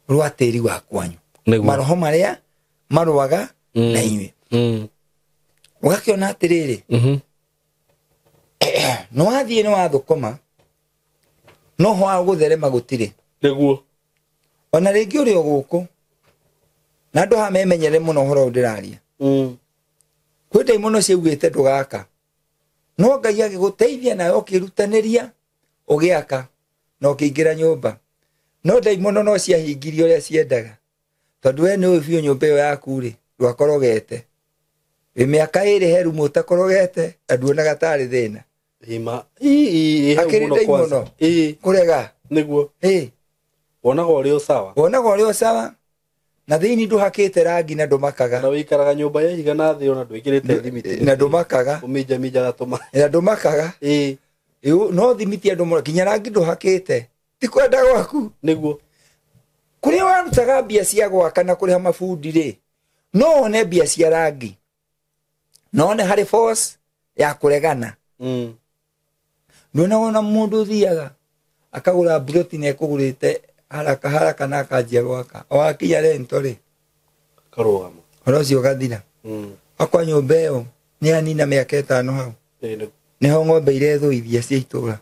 Rwa tĩri wa kwanyu. Nĩguo. Maroho marĩa marũaga na inyuĩ. Ũgakĩona atĩrĩrĩ, nĩ wathiĩ nĩ wathũkũma, no ho wa gũtherema gũtirĩ. Nĩguo. Ona rĩngĩ ũrĩ o gũkũ, na andũ haha memenyere mũno ũhoro ũyũ ndĩraria. Kwĩ ndaimono ciaugĩte ndũgaka. No Ngai agĩgũteithia nawe ũkĩrutanĩria, ũgĩaka, na ũkĩingĩra nyũmba. No ndaimono no ciahingirie ũrĩa ciendaga. Tondũ we nĩũĩ biũ nyũmba ĩyo yaku rĩ, ndwakorogete. Wĩ mĩaka 2 heru ũtakorogete na nduonaga tarĩ thĩna. Ima. Ii hau Akĩrĩ mũno ndai kwanza. mũno. Ii Kũrega. nĩguo. Ĩ. Wonaga ũrĩ o sawa. Wonaga ũrĩ o sawa. Na thĩinĩ ndũhakĩte rangi na ndũmakaga. Na wĩikaraga nyũmba ya ihiga na thĩ ona ndwĩkĩrĩte thimiti. Na ndũmakaga. Ũminjaminjaga tũma. Na ndũmakaga. Ii. No thimiti andũ mũno nginya rangi ndũhakĩte. Ti kwenda gwaku. Nĩguo. Kũrĩa warutaga mbia cia gwaka na kũrĩha mabundi rĩ, no wone mbia cia rangi. No wone harĩ force ya kũregana. Nduona wona mũndũ ũthiaga akagũra mburoti na ekũgũrĩte haraka haraka na akanjia gwaka. O akinya rento rĩ, Karũgama. ũhoro ũcio ũgathira. Akwa nyũmba ĩyo nĩ anina mĩaka 5 hau. Nĩho ng'ombe irethũithia cia itũra.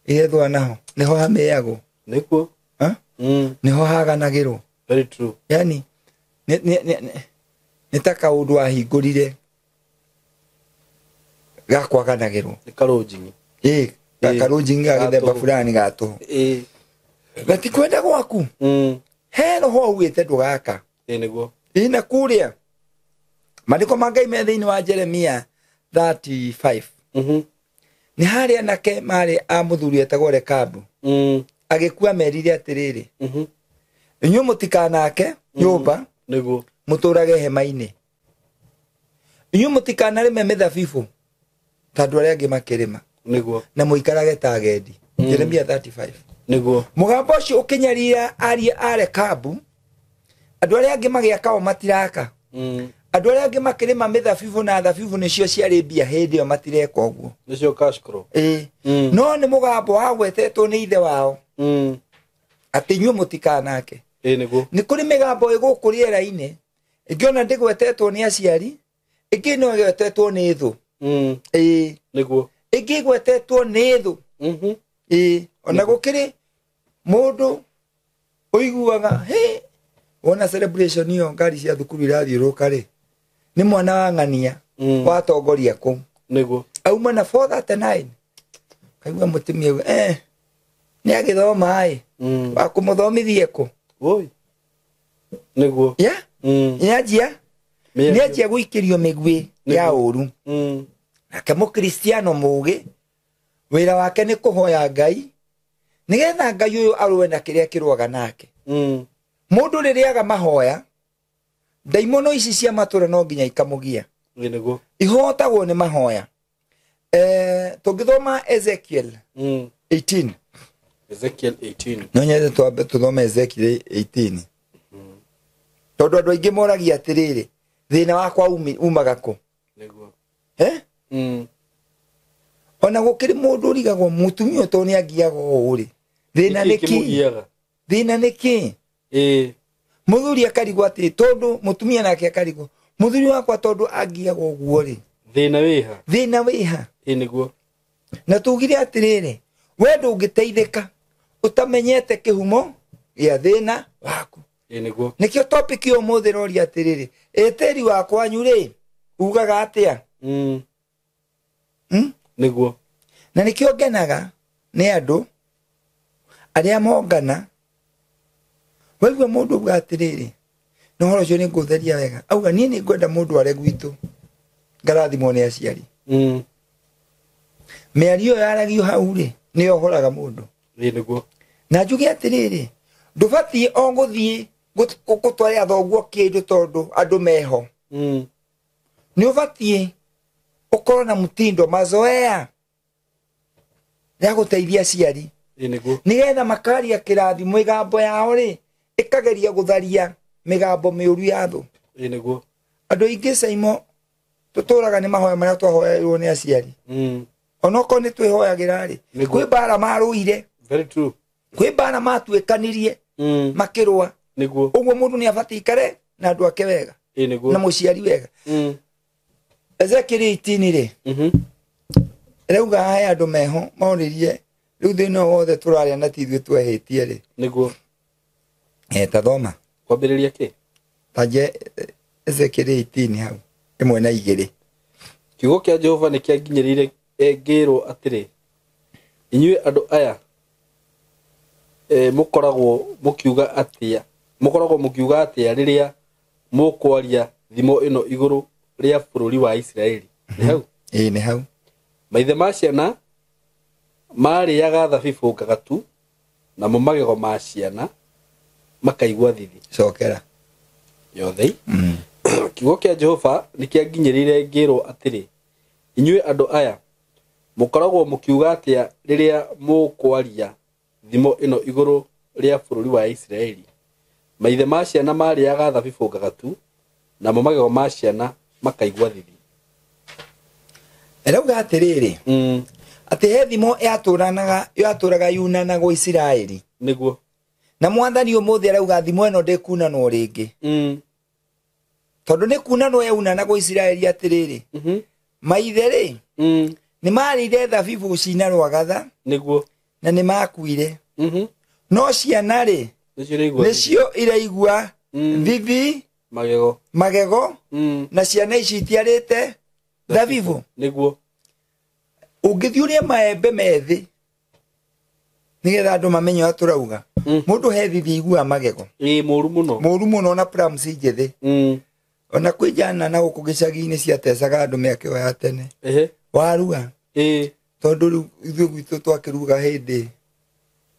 Irethũa naho. Nĩho hamĩagwo. Nĩguo. Nĩho haganagĩrwo. Very true. Yani nĩ ta kaũndũ wahingũrire ga kwaganagĩrwo. Nĩ karũnjing'i. Ĩ, karũnjing'i ga gĩthemba fulani ga tũhũ. Ĩ. Na ti kwenda gwaku. He roho augĩte ndũgaka. Ĩ nĩguo. Ĩ na kũrĩa maandĩko ma Ngai me thĩinĩ wa Jeremia 35. Nĩ harĩa anake marĩ a mũthuri etagwo Rekabu. Agĩkua merire atĩrĩrĩ, inyuĩ mũtikanake nyũmba, nĩguo, mũtũrage hema-inĩ. Inyuĩ mũtikanarĩme mĩthabibũ ta andũ arĩa angĩ makĩrĩma, nĩguo, na mũikarage ta agendi. Jeremia 35. Nĩguo. Mũgambo ũcio ũkĩnyarira aria a Rekabu, andũ arĩa angĩ magĩaka o matiraka. Andũ arĩa angĩ makĩrĩma mĩthabibũ na thabibũ nĩcio ciarĩ mbia hĩndĩ ĩyo matireka ũguo. Nĩcio cash crop. Ĩ. No nĩ mũgambo wagwetetwo nĩ ithe wao. Atĩ inyuĩ mũtikanake. Ĩ nĩguo. Nĩ kũrĩ mĩgambo ĩgũkũ rĩera-inĩ ĩngĩ ona ndĩgwetetwo nĩ aciari, ĩngĩ no ĩgwetetwo nĩ thũ. Ĩ. Nĩguo. Ĩngĩ ĩgwetetwo nĩ thũ. Ĩ. Ona gũkĩrĩ mũndũ ũiguaga, hĩ, wona celebration ĩyo ngari cia thukuru irathiũrũrũka rĩ, nĩ mwana wa ng'ania watongoria kũu. Nĩguo. Auma na 439. Kaigua mũtumia uga, nĩ agĩthoma ĩ, wa kũmũthomithia kũ? Oi. Nĩguo. Ya? Nĩanjia? Nĩanjia gũikĩrio mĩguĩ ya ũru. Nake mũkristiano mũũgĩ, wĩra wake nĩ kũhoya Ngai, nĩgetha Ngai ũyũ arũe na kĩrĩa kĩrũaga nake. Mũndũ rĩrĩa aga mahoya, ndaimono ici cia matũra no nginya ikamũgia. Nĩguo. Ihotagwo nĩ mahoya. Tũngĩthoma Ezekiel 18. Ezekiel 18. No nyende twambe tũthome Ezekiel 18. Tondũ andũ aingĩ moragia atĩrĩrĩ, thĩna wakwa umaga kũ? Nĩguo. Ona gũkĩrĩ mũndũ ũrigagwo mũtumia ũyũ tondũ nĩangiaga ũũ rĩ, thĩna nĩ kĩ? Thĩna nĩ kĩ? Mũthuri akarigwo atĩ tondũ mũtumia nake akarigwo, mũthuri wakwa tondũ angiaga ũguo rĩ, thĩna wĩha? Thĩna wĩha? Ĩ nĩguo. Na tugire atĩrĩrĩ, we ndũngĩteithĩka ũtamenyete kĩhumo gĩa thĩna waku. Ĩ nĩguo. Nĩkĩo topic ĩyo ũmũthĩ ĩroria atĩrĩrĩ, ĩ tĩri wa kwanyu rĩ ugaga atĩa? Nĩguo. Na nĩkĩo ngenaga nĩ andũ arĩa mongana. Waigua mũndũ auga atĩrĩrĩ, na ũhoro ũcio nĩ ngũtheria wega, auga niĩ nĩ ngwenda mũndũ are gwitũ ngarathimwo nĩ aciari. Mĩario ĩyo yaragio hau rĩ, nĩ yohoraga mũndũ. Ĩ nĩguo. Na njuge atĩrĩrĩ, ndũbatiĩ o gũthiĩ gũtwarĩra thoguo kĩndũ tondũ andũ meho. Nĩ ũbatiĩ ũkorwo na mtindo mazoea ya gũteithia aciari. Ĩ nĩguo. Nĩgetha makaria kĩrathimo mĩgambo yao rĩ, ĩkageria gũtharia mĩgambo mĩũru ya thũ. Ĩ nĩguo. Andũ aingĩ Saimo tũtũraga nĩ mahoya marĩa twahoyairwo nĩ aciari. Onokorwo nĩ twĩhoyagĩra rĩ, kwĩ mbara marũire. Very true. Kwĩ mbara matuĩkanirie, makĩrũa. Nĩguo. Ũguo mũndũ nĩ abatiĩ ikare na andũ ake wega. Ĩ nĩguo. Na mũciari wega. Ezekiel 18 rĩ, rĩuga he andũ meho maoririe, rĩu thĩna wothe tũraria na ti ithuĩ twehĩtie rĩ. Nĩguo. Ta thoma. Kwambĩrĩria kĩ? Ta nje Ezekiel 18 hau, 1 na 2. Kiugo kĩa Jehova nĩ kĩanginyĩrĩire ngĩrwo atĩrĩ, inyuĩ andũ aya, mũkoragwo mũkiuga atĩa? Mũkoragwo mũkiuga atĩa rĩrĩa mũkwaria thimo ĩno igũrũ rĩa bũrũri wa Isiraeli. Nĩ hau? Ĩĩ, nĩ hau. Maithe ma ciana marĩaga thabibũ ngagatu, namo magego ma ciana makaigua thithi. Cokera. Yothe. Kiugo kĩa Jehova nĩ kĩanginyĩrĩire ngĩrwo atĩrĩ, inyuĩ andũ aya mũkoragwo mũkiuga atĩa rĩrĩa mũkwaria thimo ĩno igũrũ rĩa bũrũri wa Isiraeli? Maithe ma ciana marĩaga thabibũ ngagatu, namo magego ma ciana makaigua thithi. Ĩrauga atĩrĩrĩ, atĩ he thimo yatũraga yunanagwo Isiraeli. Nĩguo. Na mwathani ũmũthĩ arauga thimo ĩno ndĩkunanwo rĩngĩ. Tondũ nĩ kunanwo yaunanagwo Isiraeli atĩrĩrĩ, maithe rĩ, nĩ marĩire thabibũ cina rwagatha. Nĩguo. Na nĩ makuire. No ciana rĩ, nĩcio iraigua thithi, magego, na ciana ici itiarĩte thabibũ. Nĩguo. Ũngĩthiĩ ũrĩe maembe methĩ nĩgetha andũ mamenye ũrĩa tũrauga. Mũndũ he thithi aiguaga magego. Ĩĩ, mũru mũno. Mũru mũno na plums njĩthĩ. Ona kwĩ njana na gũkũ gĩcagi-inĩ ciatecaga andũ mĩaka ĩyo ya tene. Waruga. Tondũ rĩu ithuĩ gwitũ twakĩruga hĩndĩ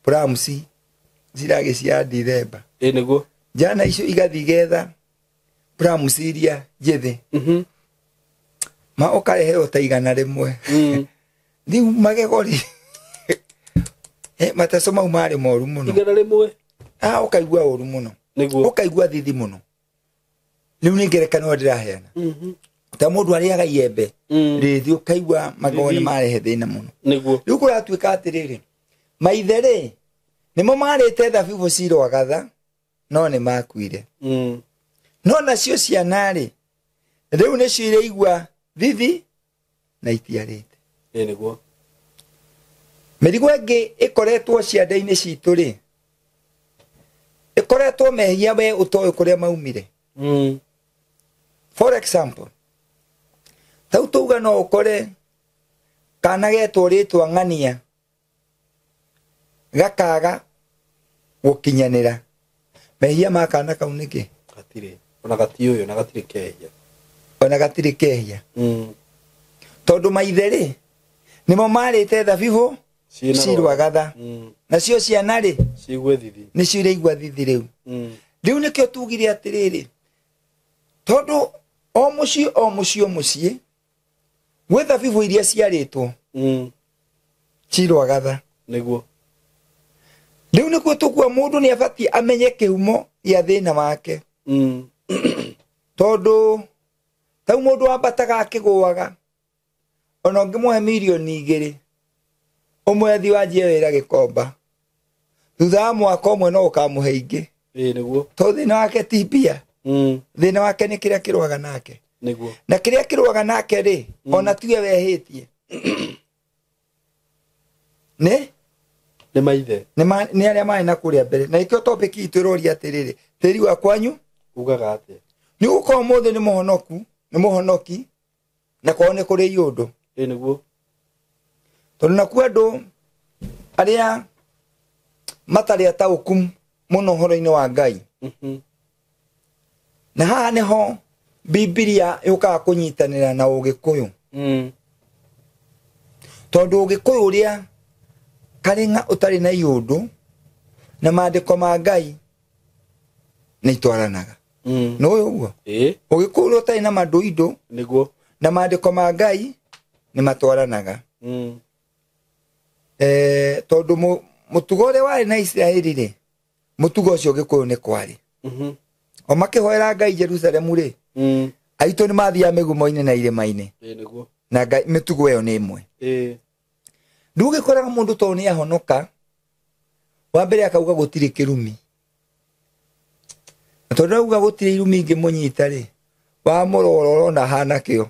plums ciragĩ cia Dithemba. Ĩĩ, nĩguo. Njana icio igathiĩ getha plums iria njĩthĩ. Ma ũkareherwo ta 100. Rĩu magego rĩ, mateco mau marĩ moru mũno. 100. Ũkaigua ũru mũno. Nĩguo. Ũkaigua thithi mũno. Rĩu nĩ ngerekano ndĩraheana. Ta mũndũ arĩaga iembe, rĩthĩ ũkaigua magego nĩ marehe thĩna mũno. Nĩguo. Rĩu kũratuĩka atĩrĩrĩ, maithe rĩ, nĩmo marĩte thabibũ cirwagatha, no nĩ makuire. No nacio ciana rĩ, rĩu nĩcio iraigua thithi na itiarĩte. Ĩĩ, nĩguo. Mĩrigo ĩngĩ ĩkoretwo ciande-inĩ citũ rĩ, ĩkoretwo mehia we ũtoĩ kũrĩa maumire. For example, tau tuga no ũkore kana getwo rĩtwa ng'ania gakaga gũkinyanĩra. Mehia ma kana kau nĩkĩ? Gatirĩ. Ona gatiũyũ na gatirĩ kehia. Ona gatirĩ kehia. Tondũ maithe rĩ, nĩmo marĩte thabibũ cirwagatha. Nacio ciana rĩ, ciigue thithi. Nĩcio iraigua thithi rĩu. Rĩu nĩkĩo tugire atĩrĩrĩ, tondũ o mũciĩ, o mũciĩ, o mũciĩ, gwĩ thabibũ iria ciarĩtwo, cirwagatha. Nĩguo. Rĩu nĩkuo tũkua mũndũ nĩ abatiĩ amenye kĩhumo gĩa thĩna wake. Tondũ tau mũndũ wambataga akĩgũaga, ona ũngĩmũhe mirioni 2, ũmwe athiĩ wanjie wĩra Gĩkomba, thutha wa mwaka ũmwe no ũkamũhe ingĩ. Ĩĩ, nĩguo. Tondũ thĩna wake ti mbia. Thĩna wake nĩ kĩrĩa kĩrũaga nake. Nĩguo. Na kĩrĩa kĩrũaga nake rĩ, ona tiwe wehĩtie. Nĩ? Nĩ maithe. Nĩ arĩa marĩ na kũrĩa mbere. Na nĩkĩo topic itũ ĩroria atĩrĩrĩ, tĩri wa kwanyu ugaga atĩa? Nĩ gũkorwo mũthĩ nĩ mũhonoku, nĩ mũhonoki, na kwao nĩ kũrĩ iũndũ. Ĩĩ, nĩguo. Tondũ nakuo andũ arĩa matarĩ ataũku mũno ũhoro-inĩ wa Ngai. Na haha nĩho Bibilia yũkaga kũnyitanĩra na Ũgĩkũyũ. Tondũ Ũgĩkũyũ ũrĩa karĩng'a ũtarĩ na iũndũ na maandĩko ma Ngai nĩ itwaranaga. Nĩ ũĩ ũguo? Ĩĩ. Ũgĩkũyũ ũrĩa ũtarĩ na mandũindũ Nĩguo. na maandĩko ma Ngai nĩ matwaranaga. Tondũ mũtugo ũrĩa warĩ na Isiraeli rĩ, mũtugo ũcio Gĩkũyũ nĩ kwarĩ. O makĩhoera Ngai Jerusalemu rĩ, aitũ nĩ mathiaga mĩgumo-inĩ na irĩma-inĩ. Ĩĩ, nĩguo. Na Ngai, mĩtugo ĩyo nĩ ĩmwe. Ĩĩ. Rĩu ũgĩkoraga mũndũ tondũ nĩ ahonoka, wa mbere akauga gũtirĩ kĩrumi. Na tondũ auga gũtirĩ irumi ingĩmũnyita rĩ, wamũrora ũrona ahana kĩo.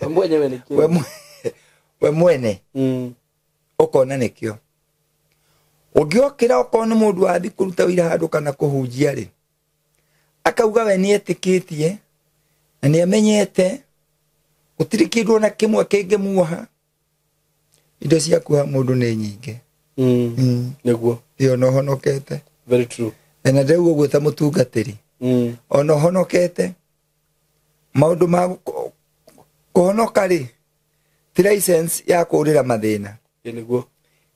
We mwenyewe nĩ kĩo. We mwene. Ũkona nĩ kĩo. Ũngĩokĩra okorwo nĩ mũndũ wathiĩ kũruta wĩra handũ kana kũhunjia rĩ, akauga we nĩ etĩkĩtie na nĩ amenyete gũtirĩ kĩndũ ona kĩmwe kĩngĩmuoha. Indo cia kuoha mũndũ nĩ nyingĩ. Nĩguo. Ĩyo no honokete. Very true. Na ndĩrauga ũguo ta mũtungatĩri. Ona ũhonokete, Maũndũ ma kũhonoka rĩ ti license ya kũũrĩra mathĩna. Nĩguo.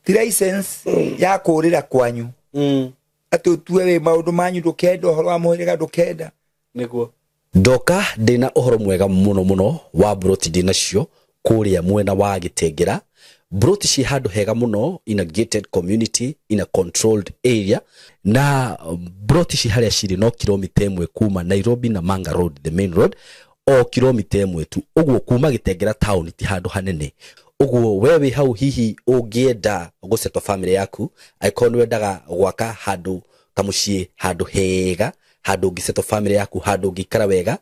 Ti license ya kũũrĩra kwanyu. Atĩ ũtue wĩ maũndũ manyu ndũkenda ũhoro wa mũhĩrĩga ndũkenda. Nĩguo. Ndoka ndĩna ũhoro mwega mũno mũno wa broti ndĩnacio kũrĩa mwena wa Gĩtengera. Broti ci handũ hega mũno in a gated community in a controlled area, na broti ci harĩa cirĩ no kilomita 1 kuma Nairobi na Manga Road, the main road, o kilomita 1 tu. Ũguo kuma Gĩtengera town ti handũ hanene. Ũguo we wĩ hau hihi ũngĩenda gũsettle family yaku, angĩkorwo nĩ wendaga gwaka handũ kamũciĩ, handũ hega, handũ ũngĩsettle family yaku, handũ ũngĩikara wega,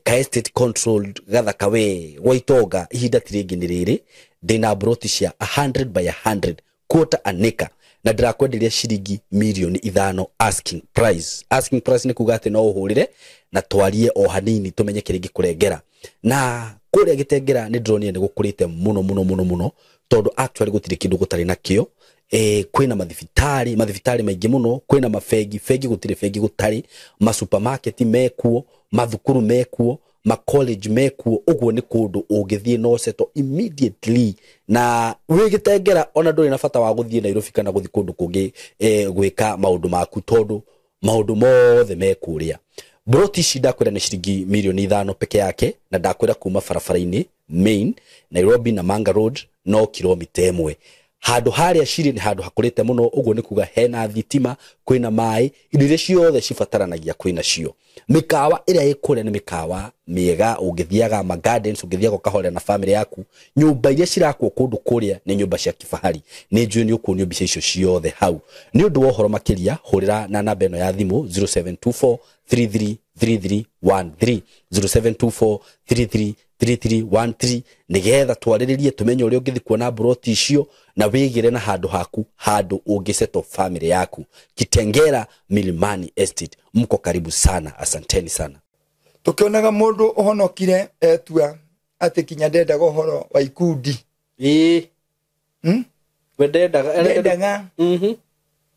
ka estate controlled gathaka we gwa itonga, ihinda ti rĩngĩ nĩ rĩrĩ. Ndĩna broti cia 100 by 100 quarter an acre, na ndĩrakwenderia ciringi 5 mirioni asking price. Asking price nĩ kuga atĩ no ũhũrĩre na twarie o hanini tũmenye kĩrĩa ingĩkũrengera. Na kũrĩa Gĩtengera nĩ ndĩronire nĩ gũkũrĩte mũno mũno mũno mũno, tondũ actually gũtirĩ kĩndũ gũtarĩ nakĩo. Kwĩna mathibitarĩ, mathibitarĩ maingĩ mũno, kwĩna mabengi, bengi gũtirĩ bengi gũtarĩ, masupermarket mekuo, mathukuru mekuo, ma college mekuo. Ũguo nĩ kũndũ ũngĩthiĩ no settle immediately, na wĩ Gĩtengera ona ndũrĩ na bata wa gũthiĩ Nairobi kana gũthiĩ kũndũ kũngĩ gwĩka maũndũ maku, tondũ maũndũ mothe me kũrĩa. Broti ici ndakwĩra nĩ ciringi 5 mirioni peke yake, na ndakwĩra kuma barabara-inĩ main Nairobi na Manga Road no kilomita 1. Handũ harĩa cirĩ nĩ handũ hakũrĩte mũno, ũguo nĩ kuga hena thitima, kwĩna maĩ, indo iria ciothe cibataranagia kwĩna cio. Mĩkawa ĩrĩa ĩ kũrĩa nĩ mĩkawa mĩega, ũngĩthiaga ma gardens, ũngĩthiaga ũkahorera na family yaku. Nyũmba iria cirakwo kũndũ kũrĩa nĩ nyũmba cia kifahari. Nĩ njũĩ nĩ ũkuonio mbica icio ciothe hau. Nĩ ũndũ wa ũhoro makĩria, hũrĩra na namba ĩno ya thimũ 0724 333313, 0724 333313, nĩgetha twarĩrĩrie tũmenye ũrĩa ũngĩthiĩ kuona broti icio na wĩgĩre na handũ haku, handũ ũngĩsettle family yaku. Kitengera Milimani Estate, mko karibu sana, asanteni sana. Tũkĩonaga mũndũ ũhonokire etua atĩ kinya ndendaga ũhoro wa ikundi. Ĩĩ. We ndendaga. Ndendaga.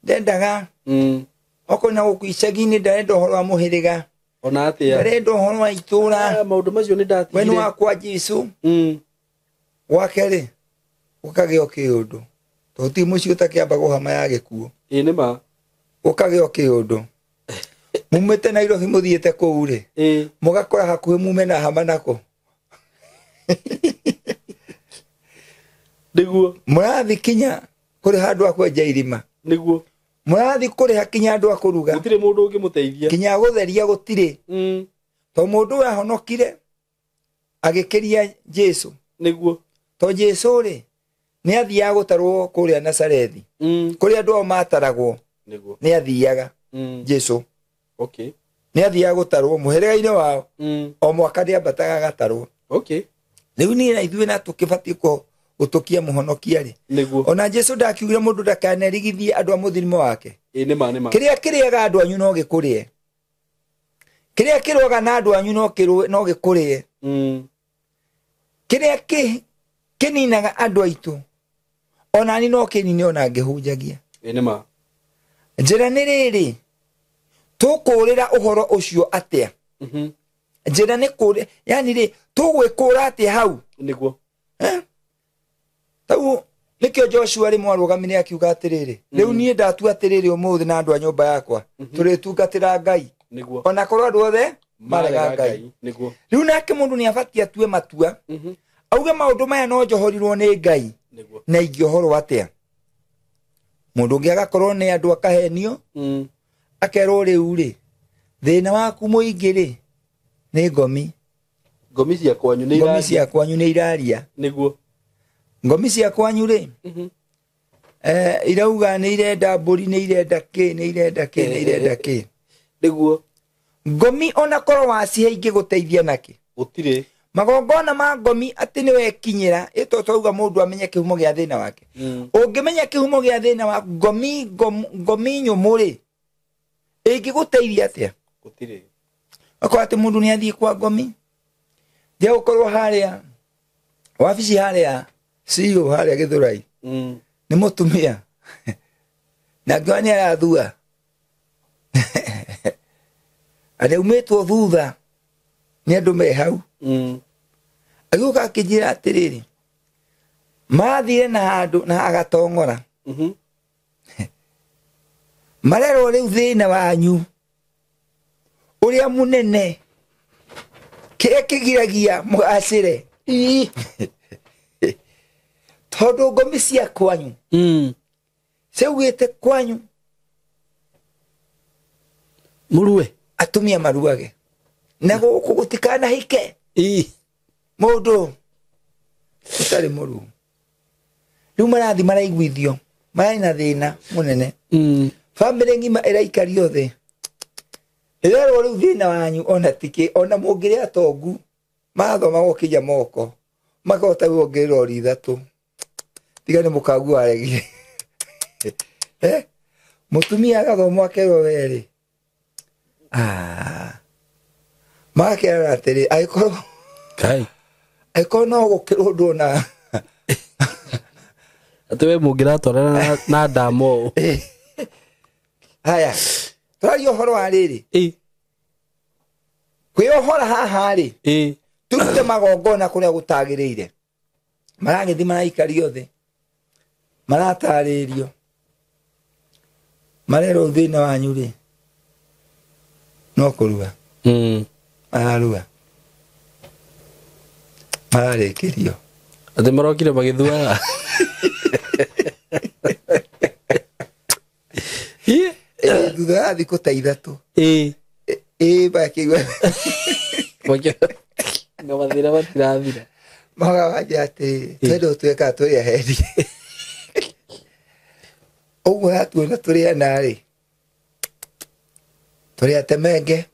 Ndendaga. Okorwo na gũkũ icagi-inĩ ndarenda ũhoro wa mũhĩrĩga. Ona atĩa? Ndarenda ũhoro wa itũra. Maũndũ macio nĩ We ndatigire. nĩ wakwa Jesũ. Gwake rĩ gũkagĩa kĩũndũ, tondũ ti mũciĩ ũtakĩamba kũhama ya gĩkuũ. Ĩĩ nĩ ma. Gũkagĩa kĩũndũ. Mumĩte Nairobi mũthiĩte kũu rĩ, mũgakora hakuhĩ mume na hama nako. Nĩguo. Mũrathiĩ kinya kũrĩ handũ ha kwenja irima. Nĩguo. Mũrathiĩ kũrĩha kinya andũ a kũruga. Gũtirĩ mũndũ ũngĩmũteithia. Kinya gũtheria gũtirĩ. Tondũ mũndũ ũyũ ahonokire agĩkĩria Jesũ. Nĩguo. Tondũ Jesũ rĩ nĩ athiaga gũtarwo kũrĩa Nazarethi. Kũrĩa andũ ao mataragwo. Nĩguo. Nĩ athiaga. Jesũ. Okay. Nĩ athiaga gũtarwo mũhĩrĩga-inĩ wao. O mwaka nĩambataga agatarwo. Okay. Rĩu niĩ na ithuĩ na tũkĩbatiĩ gũtũkia mũhonokia rĩ. Nĩguo. Ona Jesũ ndakiugire mũndũ ndakanerigithie andũ a mũthirimo wake. Ĩĩ nĩ ma nĩ ma. Kĩrĩa kĩrĩaga andũ anyu no gĩkũrĩe. Kĩrĩa kĩrũaga na andũ anyu no gĩkũrĩe. Kĩrĩa kĩninaga andũ aitũ ona ni no kĩnine ona ngĩhunjagia. Ĩĩ nĩ ma. Njĩra nĩ rĩrĩ, tũkũrĩra ũhoro ũcio atĩa? Njĩra nĩ kũrĩ, yani rĩ, tũgwĩkũra atĩa hau? Nĩguo. Tau nĩkĩo Joshua rĩmwe arũgamire akiuga atĩrĩrĩ, rĩu niĩ ndatua atĩrĩrĩ ũmũthĩ na andũ a nyũmba yakwa, tũrĩtungatĩra Ngai. Nĩguo. Ona korwo andũ othe marega Ngai. Nĩguo. Rĩu nake mũndũ nĩ abatiĩ atue matua. Auge maũndũ maya no njohorirwo nĩ Ngai. Nĩguo. Na ingĩohorwo atĩa? Mũndũ ũngĩ agakorwo nĩ andũ akahenio, akerwo rĩu rĩ, thĩna waku mũingĩ rĩ, nĩ ngomi. Ngomi cia kwanyu nĩ Ngomi iraria. cia kwanyu nĩ iraria. Nĩguo. Ngomi cia kwanyu rĩ, irauga nĩ irenda mbũri, nĩ irenda kĩ, nĩ irenda kĩ, nĩ irenda kĩ. Nĩguo. Ngomi ona korwo wacihe ingĩgũteithia nakĩ? Gũtirĩ. Magongona ma ngomi atĩ nĩ wekinyĩra, ĩto twauga mũndũ amenye kĩhumo gĩa thĩna wake. Ũngĩmenya kĩhumo gĩa thĩna wa ngomi, ngomi nyũmũ rĩ, ĩngĩgũteithia atĩa? Gũtirĩ. Akorwo atĩ mũndũ nĩ athiĩ kwa ngomi, ndia gũkorwo harĩa wabici harĩa CEO harĩa Gĩthũrai. Nĩ mũtumia. Na ngĩona nĩ arathua. Arĩa umĩtwo thutha. Nĩ andũ me hau. Agĩũka akĩnjĩra atĩrĩrĩ, mathire na handũ na agatong'ora. Marerwo rĩu thĩna wanyu ũrĩa mũnene kĩrĩa kĩgiragia mũgacĩre tondũ ngomi cia kwanyu ciaugĩte kwanyu Mũrue atumia maruage na gũkũ gũtikanahike mũndũ ũtarĩ mũruu. Rĩu marathi maraiguithio marĩ na thĩna mũnene. Bamĩrĩ ng'ima ĩraikario thĩ ĩrerwo rĩu thĩna wanyu ona tikĩ ona mũngĩrĩ atongu mathoma gũkinya moko makahota kuongerera rori ithatũ tiga nĩ mũkaguo aregire. Mũtumia agathoma akerwo werĩ makerana atĩrĩ angĩkorwo no gũkĩrwo ũndũ ona atĩ we mũngĩratwarana na ndamo. Haya tũraria ũhoro wa rĩrĩ kwĩyohora haha rĩ turute magongona kũrĩa gũtagĩrĩire. Maragĩthiĩ maraikario thĩ maratarĩrio marerwo thĩna wanyu rĩ no kũrua mararua mararĩkĩrio atĩ marokire magĩthuaga. Thutha wa thikũ ta ithatũ bakĩigua nga mathĩna matirathira magawanja atĩrĩ twende ũtuĩkaga tũrĩ aheri ũguo yatuona tũrĩ ana rĩ tũrĩ atemenge.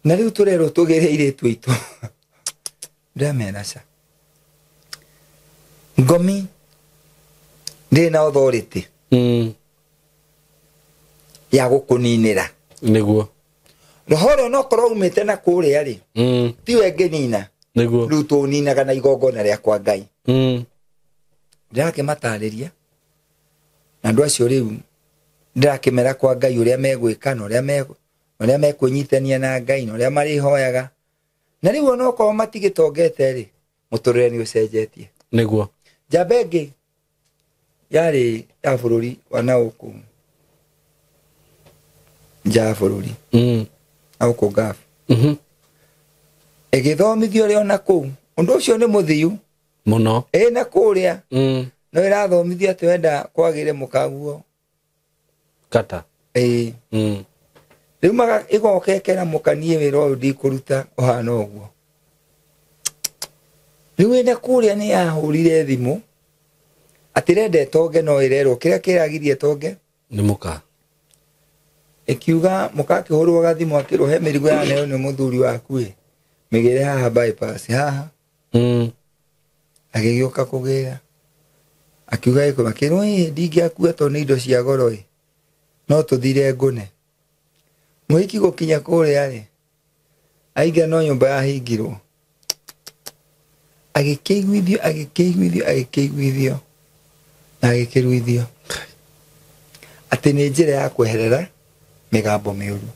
Na rĩu tũrerwo tũgĩre airĩtu aitũ. Ndamera ca ngomi ndĩrĩ na authority ya gũkũninĩra. Nĩguo roho ũrĩa onokorwo umĩte na kũrĩa rĩ tiwe ngĩnina. Nĩguo rĩu tũninaga na igongona rĩa kwa Ngai. Ndĩrakĩmatarĩria na andũ acio rĩu ndĩrakĩmera kwa Ngai ũrĩa megwĩka na ũrĩa mekwĩnyitania na Ngai na ũrĩa marĩhoyaga. Na rĩu onokorwo matigĩtongete rĩ mũtũrĩre nĩ ũcenjetie. Nĩguo njamba ĩngĩ yarĩ ya bũrũri wa na gũkũ nja ya bũrũri na gũkũ Gulf. Ĩgĩthomithio ũrĩa ona kũu ũndũ ũcio nĩ mũthiu mũno ĩna kũrĩa no ĩrathomithio atĩ wenda kwagĩre mũkaguo kata. Rĩu ĩgoka ĩkera mũkanie wĩra ũyũ ndikũruta ũhana ũguo. Rĩu ĩna kũrĩa nĩ yahũrire thimũ atĩ ĩrenda ĩtonge no ĩrerwo kĩrĩa kĩragirie ĩtonge nĩ mũka. Ĩkiuga mũka akĩhũrwo gathimũ akĩrwo he mĩrigo yaneo nĩ mũthuri waku ĩ mĩgĩre haha bypass haha. Agĩgĩũka kũgĩra akiuga ĩkũ akĩrwo ĩ ndingĩakua tondũ nĩ indo cia goro ĩ no tũthire ngũne. Mũhiki gũkinya kũrĩa rĩ aingĩra no nyũmba yahingirwo agĩkĩiguithio agĩkĩiguithio agĩkĩiguithio na agĩkĩruithio atĩ nĩ njĩra ya kweherera mĩgambo mĩũru.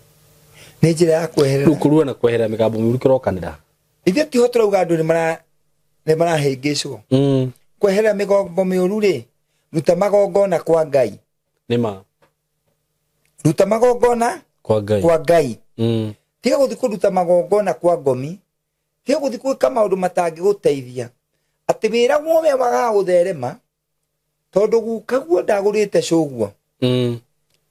Nĩ njĩra ya kweherera rĩu kũrua na kweherera mĩgambo mĩũru kĩrokanĩra. Ithuĩ tiho tũrauga andũ nĩ marahĩngĩcwo. Kweherera mĩgambo mĩũru rĩ ruta magongona kwa Ngai. Nĩma ruta magongona kwa Ngai. Kwa Ngai. Tiga gũthiĩ kũruta magongona kwa ngomi tiga gũthiĩ gwĩka maũndũ matangĩgũteithia atĩ wĩra wothe wagaga gũtherema tondũ gukaguo ndagũrĩte cũguo.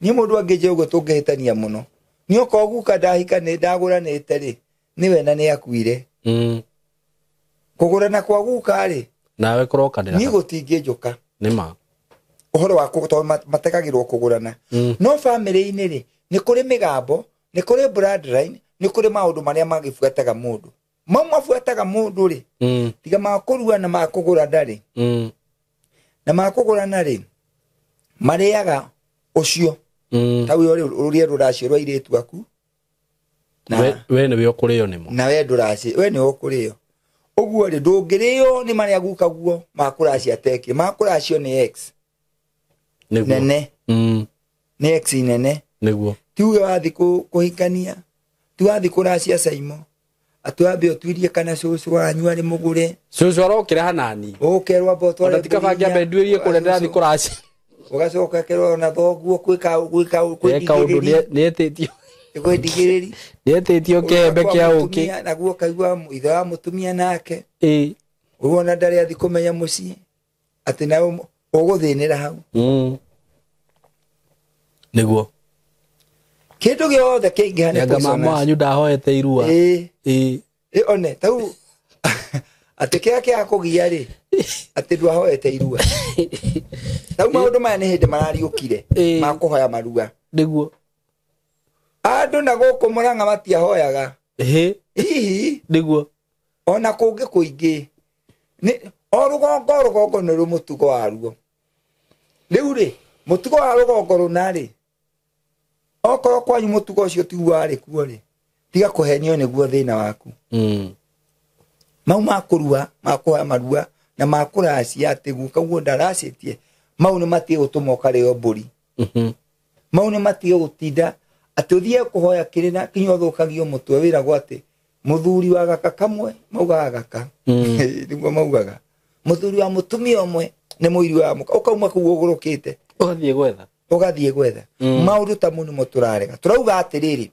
Niĩ mũndũ angĩnjĩra ũguo tũngĩhĩtania mũno. Niĩ okorwo guka ndahika ndagũranĩte rĩ nĩwe na nĩakuire. Kũgũrana kwa guka rĩ nawe kũrokanĩra niĩ gũtingĩnjũka. Nĩma ũhoro wa tondũ mategagĩrwo kũgũrana. No bamĩrĩ-inĩ rĩ nĩ kũrĩ mĩgambo nĩ kũrĩ bloodline nĩ kũrĩ maũndũ marĩa magĩbuataga mũndũ. Mau mabuataga mũndũ rĩ tiga ma kũrua na ma kũgũrana rĩ na ma kũgũrana rĩ marĩaga ũcio ta ũyũ rũrĩa rũracio rwa airĩtu aku na we nĩwe ũkũrĩo nĩmo na we ndũracio we nĩwe ũkũrĩo. Ũguo rĩ ndũngĩrĩo nĩ marĩa gukaguo makũracia atekire makũracio nĩ ex nene nĩ ex nene. Nĩguo. Ti uge wathi kũhikania, ti wathi kũracia Caimo, atĩ wambe ũtuirie kana cũcũ wanyu arĩ mũgũre. Cũcũ arokĩra hanani. Ũkerwo amba ũtware Ona ti kaba mbũri ngĩambe nduĩrie kũrĩa ndĩrathiĩ kũracia. Ũgacoka kerwo ona thoguo gwĩka Eka ũndũ nĩetĩtio. Kwĩndigĩrĩri. Nĩetĩtio kĩembe kĩa ũkĩ. Naguo kaigua ithe wa mũtumia nake. Ĩĩ. Ũguo ona ndarĩ athi kũmenya mũciĩ atĩ nawe ũgũthĩnĩra hau. Nĩguo. Kĩndũ gĩothe kĩingĩha nĩ Anga mama poisonous. wanyu ndahoete irua. Ĩĩ. Ĩĩ. Ĩ one tau atĩ kĩrĩa kĩrakũgia rĩ atĩ ndwahoete irua. Tau maũndũ maya nĩ hĩndĩ marariũkire Ĩĩ. ma kũhoya marua. Nĩguo. Andũ na gũkũ Mũrang'a matiahoyaga. Ĩhĩ. Hihi. Nĩguo. Ona kũngĩ kũingĩ. Nĩ o rũgongo rũgongo nĩ rũ mũtugo waruo. Rĩu rĩ mũtugo wa rũgongo rũna rĩ okorwo kwanyu mũtugo ũcio tiguo warĩ kuo rĩ tiga kũhenio nĩguo thĩna waku. Mau makũrua makũhoya marua na makũracia atĩ guka guo ndaracĩtie mau nĩ matige gũtũma ũkarĩo mbũri. Mau nĩ matige gũtinda atĩ ũthiĩ kũhoya kĩrĩra kinya ũthũkagio mũtwe wĩragwo atĩ mũthuri wa gaka kamwe maugaga gaka. Nĩguo maugaga mũthuri wa mũtumia ũmwe nĩ mũiri wa mũka ũkauma kũu ũgũrũkĩte Ũgathiĩ gwetha. Ũgathiĩ gwetha. Maũndũ ta mau nĩmo tũrarega. Tũrauga atĩrĩrĩ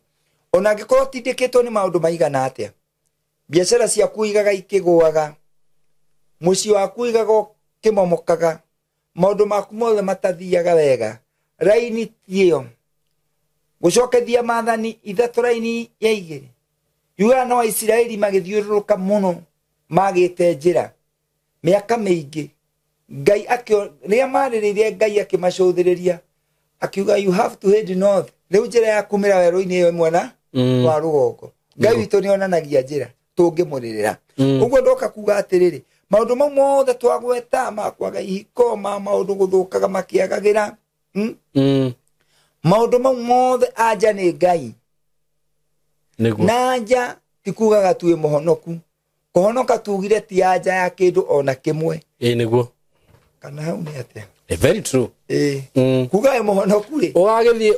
ona angĩkorwo ũtindĩkĩtwo nĩ maũndũ maigana atĩa biacara ciaku igaga ikĩgũaga mũciĩ waku igaga ũkĩmomokaga maũndũ maku mothe matathiaga wega raini ti ĩyo gũcokethia maathani ithatũ raini ya igĩrĩ yugaga no Aisiraeli magĩthiũrũrũka mũno magĩte njĩra mĩaka mĩingĩ Ngai akĩo rĩrĩa marĩrĩirie Ngai akĩmacũthĩrĩria akiuga you have to head north rĩu njĩra ya kumĩra werũ-inĩ ĩyo mwena wa rũgongo Ngai witũ nĩonanagia njĩra tũngĩmũrĩrĩra. Ũguo ndoka kuga atĩrĩrĩ maũndũ mau mothe twagweta ma kwaga ihiko ma maũndũ gũthũkaga makĩagagĩra maũndũ mau mothe anja nĩ Ngai. Nĩguo. Na anja ti kugaga tuĩ mũhonoku kũhonoka tugire ti anja ya kĩndũ ona kĩmwe. Ĩĩ nĩguo. Kana hau nĩ atĩa? Very true. Ĩĩ. Kuga wĩ mũhonoku rĩ ũgagĩthiĩ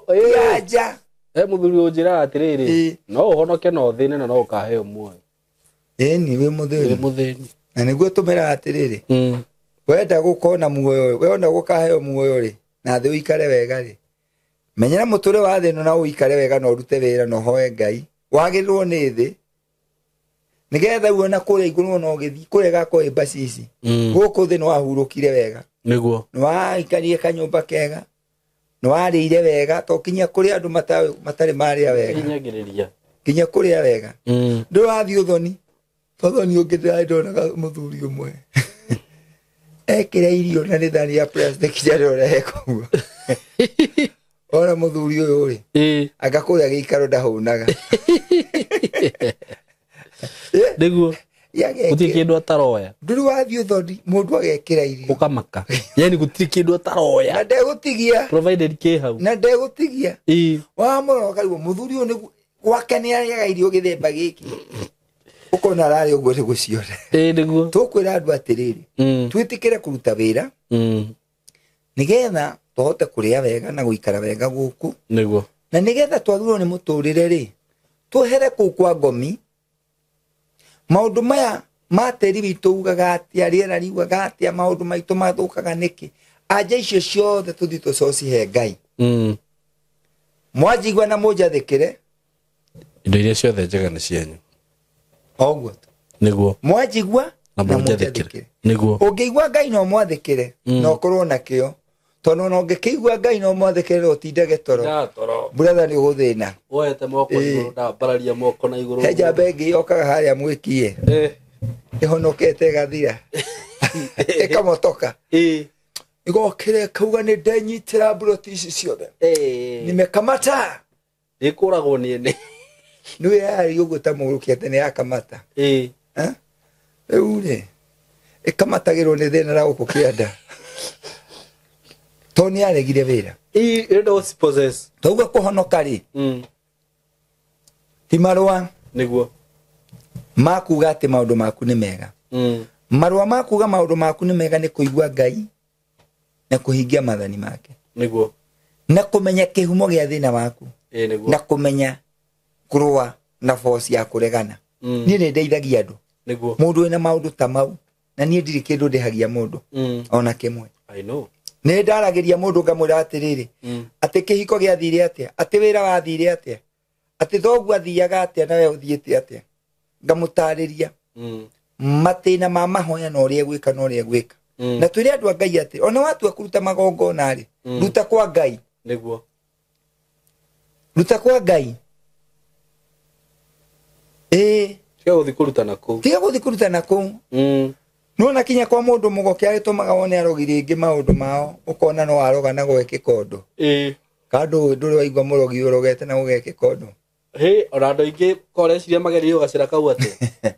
ti anja. He mũthuri ũnjĩraga atĩrĩrĩ no ũhonoke na ũthĩne na no ũkaheo muoyo. Ĩni wĩ mũthĩni. Wĩ mũthĩni. Na nĩguo tũmeraga atĩrĩrĩ wenda gũkona muoyo wenda gũkaheo muoyo rĩ na thĩ ũikare wega rĩ menyera mũtũrĩre wa thĩ ĩno na ũikare wega na ũrute wĩra na ũhoe Ngai wagĩrĩrwo nĩ thĩ nĩgetha uona kũrĩa igũrũ ona ũgĩthiĩ kũrĩa ĩgakorwo ĩ mbacici. Gũkũ thĩ nĩwahurũkire wega. Nĩguo. Nĩwaikarire kanyũmba kega nĩwarĩire wega to kinya kũrĩa andũ matarĩ marĩa wega. Hinyagĩrĩria. Kinya kũrĩa wega. Ndũrathiĩ ũthoni. Ũthoni ũngĩ ndĩrandonaga mũthuri ũmwe. Ekĩra irio na nĩ thani ya plastic njarĩ ũrehe kũu. Ona mũthuri ũyũ rĩ anga kũrĩa gĩikaro ndahũnaga. Nĩguo. Gũtirĩ kĩndũ ataroya. Ndũrĩ wathiĩ ũthoni mũndũ agekĩra irio. Ũkamaka. Yani gũtirĩ kĩndũ ataroya. Na ndegũtigia. Provided kĩ hau. Na ndegũtigia. Wamũrora ũkarigwo mũthuri ũyũ nĩguo gwake nĩarĩaga irio gĩthemba gĩkĩ. Ũkona ararĩa ũguo nĩ gũciona. Ĩĩ nĩguo. Tũkwĩra andũ atĩrĩrĩ twĩtĩkĩre kũruta wĩra nĩgetha tũhote kũrĩa wega na gũikara wega gũkũ. Nĩguo. Na nĩgetha twagĩrĩrwo nĩ mũtũrĩre rĩ twehere kũu kwa ngomi maũndũ maya ma tĩri witũ ugaga atĩa rĩera riugaga atĩa maũndũ maitũ mathũkaga nĩkĩ anja icio ciothe tũthiĩ tũcocihe Ngai. Mwanjigua na mũnjathĩkĩre indo iria ciothe njega nĩ cianyu. Oguo tu. Nĩguo. Mwanjigua na mũnjathĩkĩre. Nĩguo. Ũngĩigua Ngai no mwathĩkĩre na ũkorwo na kĩo tondũ ona ũngĩkĩigua Ngai no mwathĩkĩre no ũtindage toro. Brother nĩ ũgũthĩna. Woete moko igũrũ ndambararia moko na igũrũ. He njamba ĩngĩ yokaga harĩa mwĩkie. Ĩhonokete ĩgathira. Ĩkamotoka. Ĩgokĩra ĩkauga nĩ ndenyitĩra mburoti ici ciothe. Nimekamata. Ĩkũragwo nĩ ene. Nĩwe yarĩ ũguo ta mũgũrũki atĩ nĩ yakamata. Rĩu rĩ ĩkamatagĩrwo nĩ thĩna na gũkũ kĩanda. Tondũ nĩ yaregire wĩra. Twauga kũhonoka rĩ ti marũa Nĩguo. ma kuga atĩ maũndũ maku nĩ mega. Marũa ma kuga maũndũ maku nĩ mega nĩ kũigua Ngai na kũhingia maathani make. Nĩguo. Na kũmenya kĩhumo gĩa thĩna waku. Ĩĩ nĩguo. Na kũmenya kũrũa na force ya kũregana. Niĩ nĩ ndeithagia andũ. Nĩguo. Mũndũ wĩna maũndũ ta mau, na niĩ ndirĩ kĩndũ ndĩhagia mũndũ ona kĩmwe. I know. Nĩ ndaragĩria mũndũ ngamwĩra atĩrĩrĩ, atĩ kĩhiko gĩathire atĩa, atĩ wĩra wathire atĩa, atĩ thoguo athiaga atĩa na we ũthiĩte atĩa. Ngamũtarĩria matĩna ma mahoya na ũrĩa egwĩka na ũrĩa egwĩka. Na twĩre andũ a Ngai atĩ ona watua kũruta magongona rĩ, ruta kwa Ngai. Nĩguo. Ruta kwa Ngai. Ĩĩ. Tiga gũthiĩ kũruta na kũu. Tiga gũthiĩ kũruta na kũu. Nĩwona kinya kwa mũndũ mũgo kĩrĩa gĩtũmaga wone arogi rĩngĩ maũndũ mao, ũkona no aroga na gwekĩka ũndũ. Ĩĩ. Kana ndũrĩ waigua mũrogi ũrogete na gũgekĩka ũndũ. Hĩ, ona andũ aingĩ ko ũreciria magerio gacĩra kau atĩa?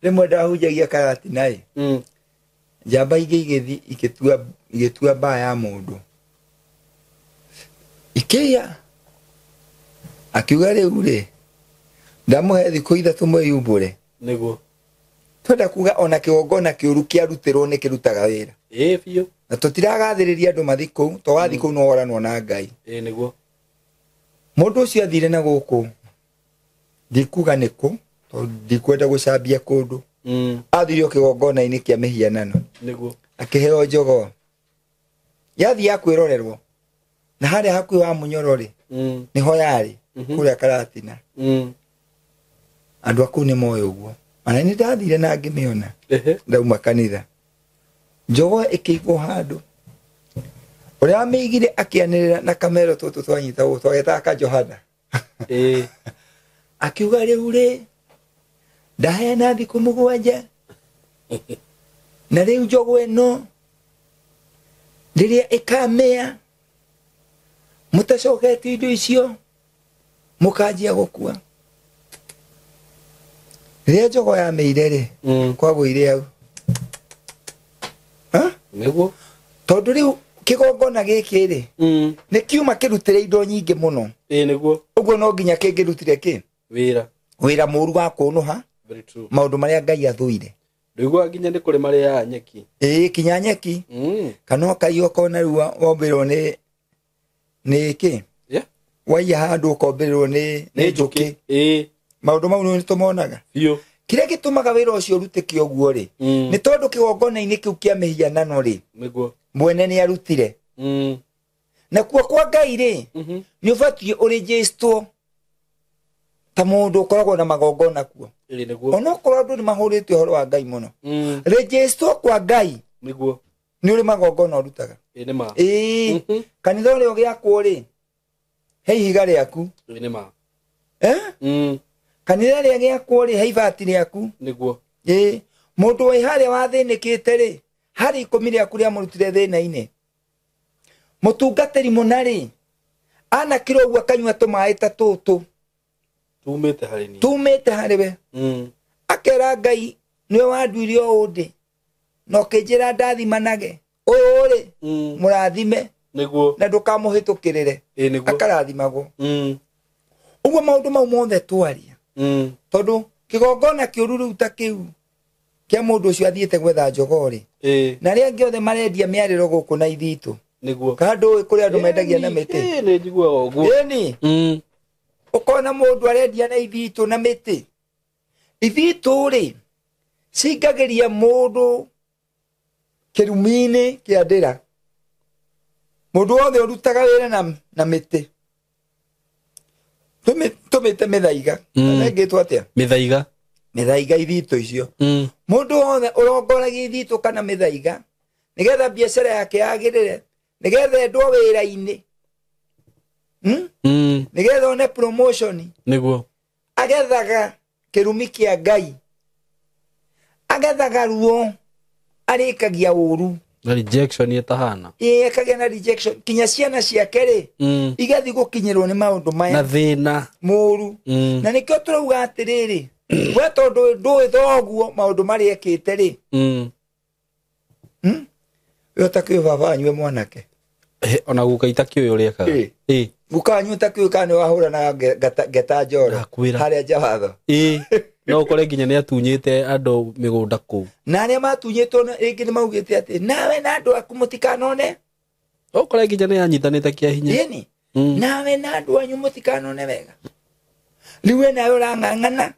Rĩmwe ndahunjagia karatina ĩ. Njamba ingĩ igĩthiĩ igĩtua mbaa ya mũndũ. Ikĩiya. Akiuga rĩu rĩ, ndamũhe thikũ 3 mwĩyumbũre. Nĩguo. Twenda kuga ona kĩgongona kĩũru kĩarutĩrwo nĩ kĩrutaga wĩra. Ĩĩ biũ. Na tũtiragathĩrĩria andũ mathiĩ kũu, to wathiĩ kũu no woranwo na Ngai. Ĩĩ nĩguo. Mũndũ ũcio athire na gũkũ, ndikuga nĩ kũ, tondũ ndikwenda gũcambia kũndũ. Athire o kĩgongona-inĩ kĩa mĩhianano. Nĩguo. Akĩheo njogoo. Yathiĩ ya kwĩrorerwo. Na harĩa hakuhĩ wa mũnyoro rĩ, nĩho yarĩ, kũrĩa Karatina. Andũ a kũu nĩ moĩ ũguo. Ona nĩ ndathire na ngĩmĩona. Ndauma kanitha. Njogoo ĩkĩigwo handũ. Ũrĩa wamĩigire akĩanĩrĩra na kamero tũtũ twanyitagwo, twagetaga ka Johana. Akiuga rĩu rĩ, ndaheana thikũ 7. Na rĩu njogoo ĩno, rĩrĩa ĩkamĩa, mũtacoketie indo icio, mũkanjia gũkua. Rĩrĩa njogoo yamĩire rĩ, kwagũire hau. Ha? Nĩguo. Tondũ rĩu kĩgongona gĩkĩ rĩ, nĩ kiuma kĩrutĩre indo nyingĩ mũno. Ĩĩ nĩguo. Ũguo no nginya kĩngĩrutire kĩ? Wĩra. Wĩra mũru wa kũnũha. Very true. Maũndũ marĩa Ngai athũire. Ndũiguaga nginya nĩ kũrĩ marĩaga nyeki. Ĩĩ, kinya nyeki. Kana ũkaiywo ũkona rĩu wombĩrwo nĩ kĩ? Yeah. Waiya handũ ũkombĩrwo nĩ njũkĩ. Ĩĩ. Maũndũ mau nĩ tũmonaga. Biũ. Kĩrĩa gĩtũmaga wĩra ũcio ũrutĩke ũguo rĩ, nĩ tondũ kĩgongona-inĩ kĩu kĩa mĩhianano rĩ, Nĩguo. mwene nĩ arutire. Nakuo kwa Ngai rĩ, nĩ ũbatiĩ ũrĩnjĩstwo ta mũndũ ũkoragwo na magongona kuo. Ĩĩ nĩguo. Onokorwo andũ nĩ mahũrĩte ũhoro wa Ngai mũno. Rĩnjĩstwo kwa Ngai. Nĩguo. Nĩ ũrĩ magongona ũrutaga. Ĩĩ nĩ ma. Ĩĩ. Kanitha ũrĩa ũgĩakwo rĩ, he ihiga rĩaku. Ĩĩ nĩ ma. Kanitha ũrĩa ũgĩakwo rĩ, he ibati rĩaku. Nĩguo. Ĩĩ. Mũndũ wĩ harĩa wathĩnĩkĩte rĩ, harĩ 10 rĩaku rĩamũrutire thĩna-inĩ. Mũtungatĩri mũna rĩ, anakĩrwo ũguo akanyua tũmaĩ ta tũtũ. Tumĩte harĩ niĩ. Tumĩte harĩ we. Akera Ngai, nĩwe wanduire ũũ ndĩ. Na ũkĩnjĩra ndathimanage. Ũyũ rĩ, mũrathime. Nĩguo. Na ndũkamũhĩtũkĩrĩre. Ĩĩ nĩguo. Akarathimagwo. Ũguo maũndũ mau mothe twaria. Tondũ kĩgongona kĩũru rĩu ta kĩu kĩa mũndũ ũcio athiĩte gwetha njogoo rĩ. Na arĩa angĩ othe marendia mĩarĩro gũkũ na ithitũ. Nĩguo. Kana ndũĩ kũrĩ andũ mendagia na mĩtĩ? Ĩĩ, nĩ njiguaga ũguo. Ĩni. Ũkona mũndũ arendia na ithitũ na mĩtĩ. Ithitũ rĩ, cingagĩria mũndũ kĩrumi-inĩ kĩa ndĩra. Mũndũ wothe ũrutaga wĩra na mĩtĩ. Tũmĩte mĩthaiga. Kana ĩngĩtwo atĩa? Mĩthaiga. Mĩthaiga ithitũ icio. Mũndũ wothe ũrongoragia ithitũ kana mĩthaiga, nĩgetha biacara yake yagĩrĩre, nĩgetha endwo wĩra-inĩ. Nĩgetha one promotion. Nĩguo. Agethaga kĩrumi kĩa Ngai. Agethaga ruo, arĩkagia ũru. Na rejection ĩtahana. Ĩĩ, akagĩa na rejection. Kinya ciana ciake rĩ, igathiĩ gũkinyĩrwo nĩ maũndũ maya. Na thĩna. Mũru. Na nĩkĩo tũrauga atĩrĩrĩ, we tondũ ndũĩ thoguo maũndũ marĩa ekĩte rĩ. We ũtakĩũĩ baba wanyu e mwanake. Ona guka itakĩũĩ ũrĩa ekaga. Ĩĩ. Ĩĩ. Guka wanyu ũtakĩũĩ kana nĩ wahũranaga ngeta njoro. Ndakwĩra. Harĩa nja watho. Ĩĩ. No ũkore nginya nĩ atunyĩte andũ mĩgũnda kũu. Na arĩa matunyĩtwo rĩngĩ nĩ maugĩte atĩ nawe na andũ aku mũtikanone. Okore nginya nĩ yanyitanĩte kĩa hinya. Ĩni. Nawe na andũ anyu mũtikanone wega. Rĩu we nawe ũrang'ang'ana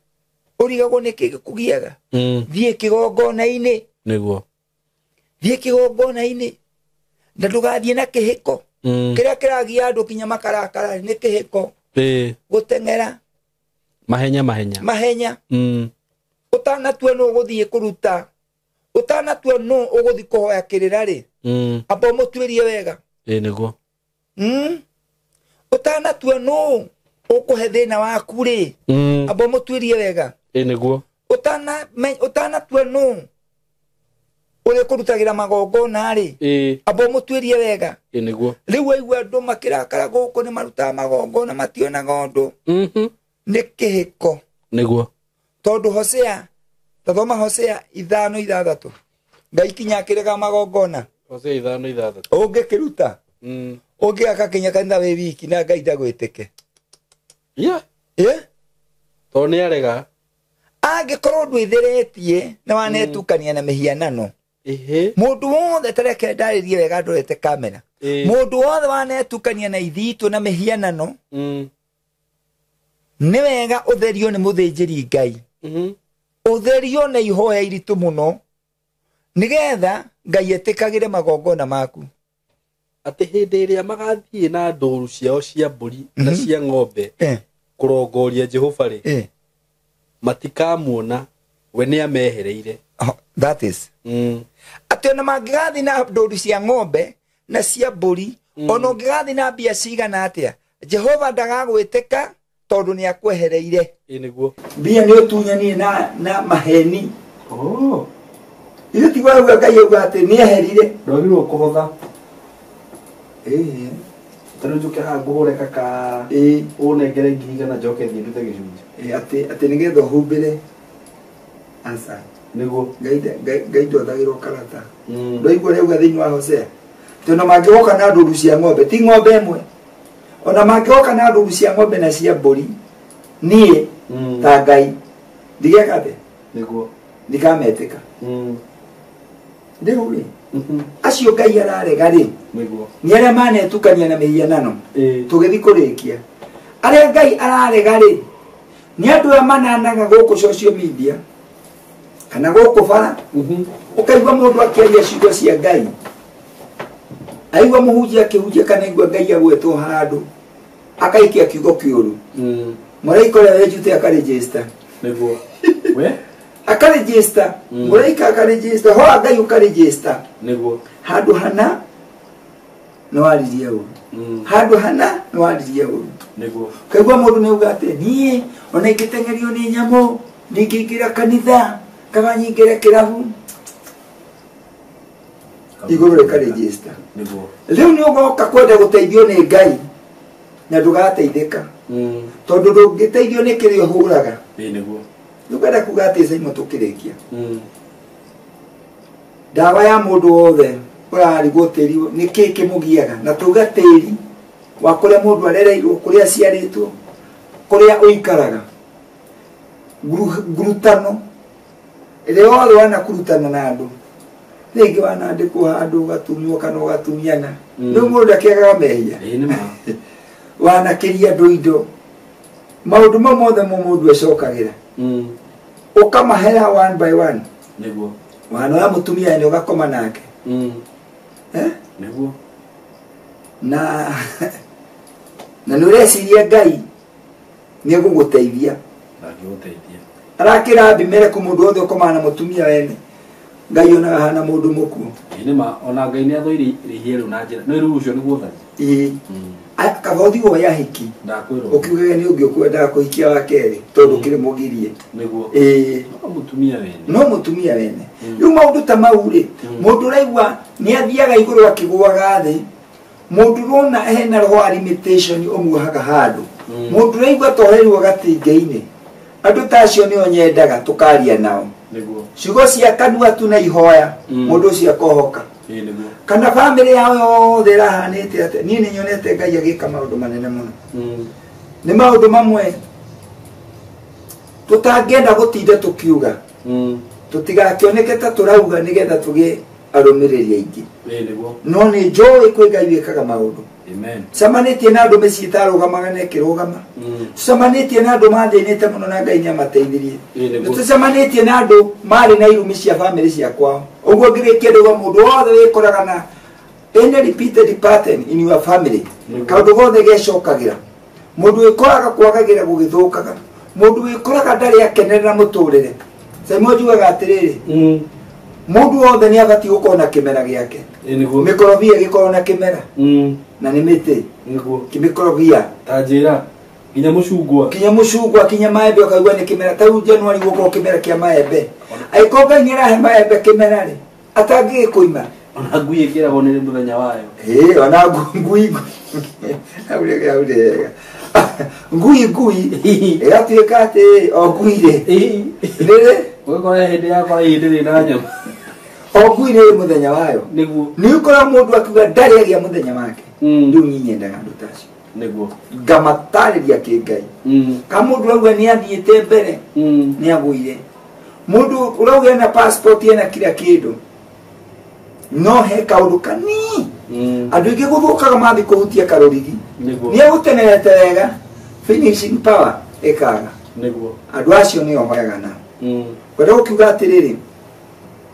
ũrigagwo nĩkĩ gĩkũgiaga. Thiĩ kĩgongona-inĩ. Nĩguo. Thiĩ kĩgongona-inĩ na ndũgathiĩ na kĩhĩko. Kĩrĩa kĩragia andũ kinya makarakara nĩ kĩhĩko. Gũteng'era. Mahenya mahenya. Mahenya. Ũtanatua nũ ũgũthiĩ kũruta. Ũtanatua nũ ũgũthiĩ kũhoya kĩrĩra rĩ. Amba ũmũtuĩrie wega. Nĩguo. Ũtanatua nũ ũkũhe thĩna waku rĩ. Amba ũmũtuĩrie wega. Nĩguo. Ũtanatua nũ ũrĩa kũrutagĩra magongona rĩ. Amba ũmũtuĩrie wega. Nĩguo. Rĩu waigua andũ makĩrakara gũkũ nĩ marutaga magongona mationaga ũndũ. Nĩ kĩhĩko. Nĩguo. Tondũ Hosea, tathoma Hosea 5:6. Ngai kinya akĩrega magongona. Hosea 5:6. Ũngĩkĩruta. Ũngĩaka kinya kanitha wĩ wiki na Ngai ndagwĩtĩke. Yeah. Yeah. Tondũ nĩ arega. Angĩkorwo ndwĩtheretie na wanetukania na mĩhianano. Mũndũ wothe tareke ndarĩrie wega ndorete kamera. Mũndũ wothe wanetukania na ithitũ na mĩhianano. Nĩ wega ũtherio nĩ mũthĩnjĩri Ngai. Ũtherio na ihoya iritũ mũno nĩgetha Ngai etĩkagĩre magongona maku. Atĩ hĩndĩ ĩrĩa magathiĩ na ndũru ciao cia mbũri na cia ng'ombe kũrongoria Jehova rĩ, matikamuona we nĩ amehereire. That is. Atĩ ona mangĩgathiĩ na ndũru cia ng'ombe na cia mbũri, ona ũngĩgathiĩ na mbia cigana atĩa, Jehova ndagagwĩtĩka tondũ nĩ akwehereire. Nĩguo. Mbia nĩ ũtunyanire na maheni. Ithuĩ ti gwauga Ngai auga atĩ nĩ eherire. Ndwagĩrĩirwo kũhotha. Tarĩu njũke haha ngũhũre kaka. Ũnengere 100,000 njoke thiĩ ndute gĩcunjĩ. Atĩ nĩgetha ũhumbĩre. Aca. Nĩguo. Ngai ndwathagĩrwo karata. Ndwaigua ũrĩa auga thĩinĩ wa Hosea. Tondũ mangĩgoka na ndũru cia ng'ombe, ti ng'ombe ĩmwe. Ona mangĩgoka na ndũru cia ng'ombe na cia mbũri, niĩ ta Ngai ndigeka atĩa? Nĩguo. Ndikametĩka. Rĩu rĩ, acio Ngai ararega rĩ, Nĩguo. nĩ arĩa manetukania na mĩhianano. Tũgĩthiĩ kũrĩkia. Arĩa Ngai ararega rĩ, nĩ andũ aya mananaga gũkũ social media kana gũkũ bara. Ũkaigua mũndũ akĩaria ciugo cia Ngai. Aigua mũhunjia akĩhunjia kana aigua Ngai agwetwo handũ, akaikia kiugo kĩũru. Mũraika ũrĩa wenjute akarejista. Nĩguo. We? Akarejista. Mũraika akarejista. Hoa Ngai ũkarejista. Nĩguo. Handũ hana nĩ waririe ũru. Handũ hana nĩ waririe ũru. Nĩguo. Kaigua mũndũ nĩ auga atĩ niĩ ona ingĩteng'erio nĩ nyamũ ndingĩingĩra kanitha kaba nyingĩre kĩrabu. Igũrũ rĩkarejista. Nĩguo. Rĩu nĩ ũgoka kwenda gũteithio nĩ Ngai na ndũgateithĩka. Tondũ ndũngĩteithio nĩ kĩrĩa ũhũraga. Nĩguo. Ndũkwenda kuga atĩ Simon tũkĩrĩkia. Ndawa ya mũndũ wothe ũrarigwo tĩri nĩ kĩĩ kĩmũgiaga, na tuga tĩri wa kũrĩa mũndũ arereirwo, kũrĩa aciarĩtwo, kũrĩa ũikaraga. Ngurutano ĩrĩa yothe wanakurutana na andũ, rĩngĩ wanandĩkwo handũ ũgatunywo kana ũgatunyana. Rĩu mũndũ ndakĩagaga mehia. Wanakĩria andũ indo. Maũndũ mau mothe mo mũndũ ecokagĩra. Ũkamahera one by one. Nĩguo. Wanoya mũtumia nĩ ũgakoma nake. Nĩguo. Na nĩ ũreciria Ngai nĩ egũgũteithia. Ndangĩgũteithia. Arakĩra Abimeleku mũndũ wothe ũkomaga na mũtumia wene. Ngai onaga hana mũndũ mũkuũ. Nĩ ma ona Ngai nĩ athũire rĩhia rĩu na njĩra. No rĩu ũcio nĩguo ũthari. Kaba ũthiĩ woe ahiki. Ndakwĩrwo. Ũkiugage nĩ ũngĩ ũkwendaga kũhikia wa kerĩ tondũ ũkĩrĩ mũgirie. Nĩguo. No mũtumia wene. No mũtumia wene. Rĩu maũndũ ta mau rĩ, mũndũ ũraigua nĩ athiaga igũrũ akĩgũaga thĩ. Mũndũ ũrona hena roho wa limitation ũmuohaga handũ. Mũndũ ũraigua toherwo gatinga-inĩ. Andũ ta acio nĩo nyendaga tũkaria nao. Nĩguo. Ciugo cia kanua tu na ihoya, mũndũ ũcio akohoka. Nĩguo. Kana bamĩrĩ yao yothe ĩrahanĩte atĩa. Niĩ nĩ nyonete Ngai agĩka maũndũ manene mũno. Nĩ maũndũ mamwe tũtangĩenda gũtinda tũkiuga. Tũtigakĩoneke ta tũrauga nĩgetha tũgĩe Arũmĩrĩri aingĩ. No nĩ njũĩ kwĩ Ngai wĩkaga maũndũ. Cemanĩtie na andũ mĩciĩ ĩtarũgamaga na ĩkĩrũgama. Tũcemanĩtie na andũ mathĩnĩte mũno na Ngai nĩamateithirie. Tũcemanĩtie na andũ marĩ na irumi cia bamĩrĩ cia kwao. Ũguo ngĩrĩkia ndauga mũndũ wothe wĩkoraga na any repeated pattern in your family, kaũndũ gothe gecokagĩra. Mũndũ wĩkoraga kwagagĩra gũgĩthũkaga. Mũndũ wĩkoraga ndarĩ akenerera mũtũrĩre. Simon njugaga atĩrĩrĩ, mũndũ wothe nĩ abatiĩ gũkorwo na kĩmera gĩake. Mĩkorobia ĩgĩkorwo na kĩmera na nĩ mĩtĩ. Kĩmĩkorobia ta njĩra nginya mũcungwa, kinya mũcungwa, kinya maembe ũkaigua nĩ kĩmera. Ta rĩu January gũkorwo kĩmera kĩa maembe. Angĩkorwo Ngai nĩarahe maembe kĩmera rĩ, atangĩgĩkũima. Ona ngui ĩkĩragwo nĩ mũthenya wayo. Ĩĩ, ona ngui hau rĩ, hau rĩ. Ngui ngui ĩgatuĩka atĩ o ngui rĩ, rĩrĩ ũgakora hĩndĩ yakora hĩndĩ rĩ na nyama. O ngui rĩ mũthenya wayo. Nĩguo. Nĩ ũkora mũndũ akiuga ndarĩ agĩa mũthenya wake. Rĩu niĩ nyendaga andũ ta acio. Nĩguo. Ngamatarĩria kĩngai. Ka mũndũ ũrauga nĩ athiĩte mbere, nĩ agũire. Mũndũ ũrauga ena passport ena kila kĩndũ, no he kaũndũ kanini. Andũ aingĩ gũthũkaga mathiĩ kũhutia karũrigi. Nĩguo. Nĩ egũtenerete wega, finishing power ĩkaga. Nĩguo. Andũ acio nĩo hoyaga nao. Kwenda gũkiuga atĩrĩrĩ,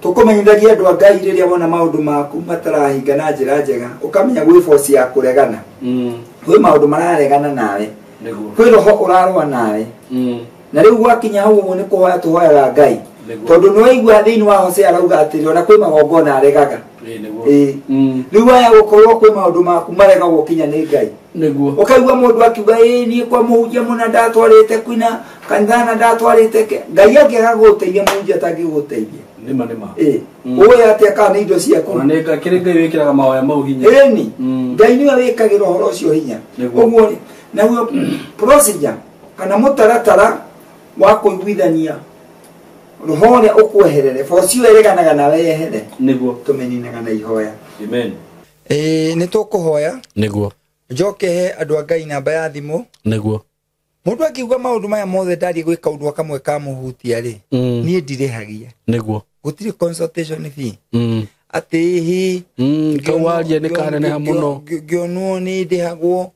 tũkũmenyithagia andũ a Ngai rĩrĩa wona maũndũ maku matarahinga na njĩra njega, ũkamenya gwĩ force ya kũregana. Kwĩ maũndũ mararegana nawe. Nĩguo. Kwĩ roho ũrarũa nawe. Na rĩu gwakinya hau ũguo nĩ kũhoya tũhoyaga Ngai. Nĩguo. Tondũ nĩ waigua thĩinĩ wa Hosea arauga atĩrĩ, ona kwĩ magongona aregaga. Nĩguo. Rĩu aya gũkorwo kwĩ maũndũ maku maregagwo kinya nĩ Ngai. Nĩguo. Ũkaigua mũndũ akiuga, ĩĩ niĩ kwa mũhunjia mũna ndatwarĩte kwina kanitha na ndatwarĩte ke. Ngai angĩaga gũgũteithia mũhunjia atangĩgũteithia. Nĩma nĩma. Ũĩ atĩa kana nĩ indo ciaku? Ona nĩ kĩrĩ Ngai wĩkĩraga mahoya mau hinya. Ĩni. Ngai nĩwe wĩkagĩra ũhoro ũcio hinya. Nĩguo. Ũguo rĩ, naguo procedure kana mũtaratara wa kũiguithania roho ũrĩa ũkweherere, force ĩyo ĩreganaga nawe yehere. Nĩguo. Tũmĩninaga na ihoya. Amen. Nĩ tũkũhoya. Nĩguo. Njoke he andũ a Ngai namba ya thimũ. Nĩguo. Mũndũ angiuga maũndũ maya mothe ndathiĩ gwĩka ũndũ kamwe kamũhutia rĩ, niĩ ndirĩhagia. Nĩguo. Gũtirĩ consultation fee. Atĩ hihi Kau waria nĩ kaneneha mũno. Ngĩonwo nĩ ndĩhagwo,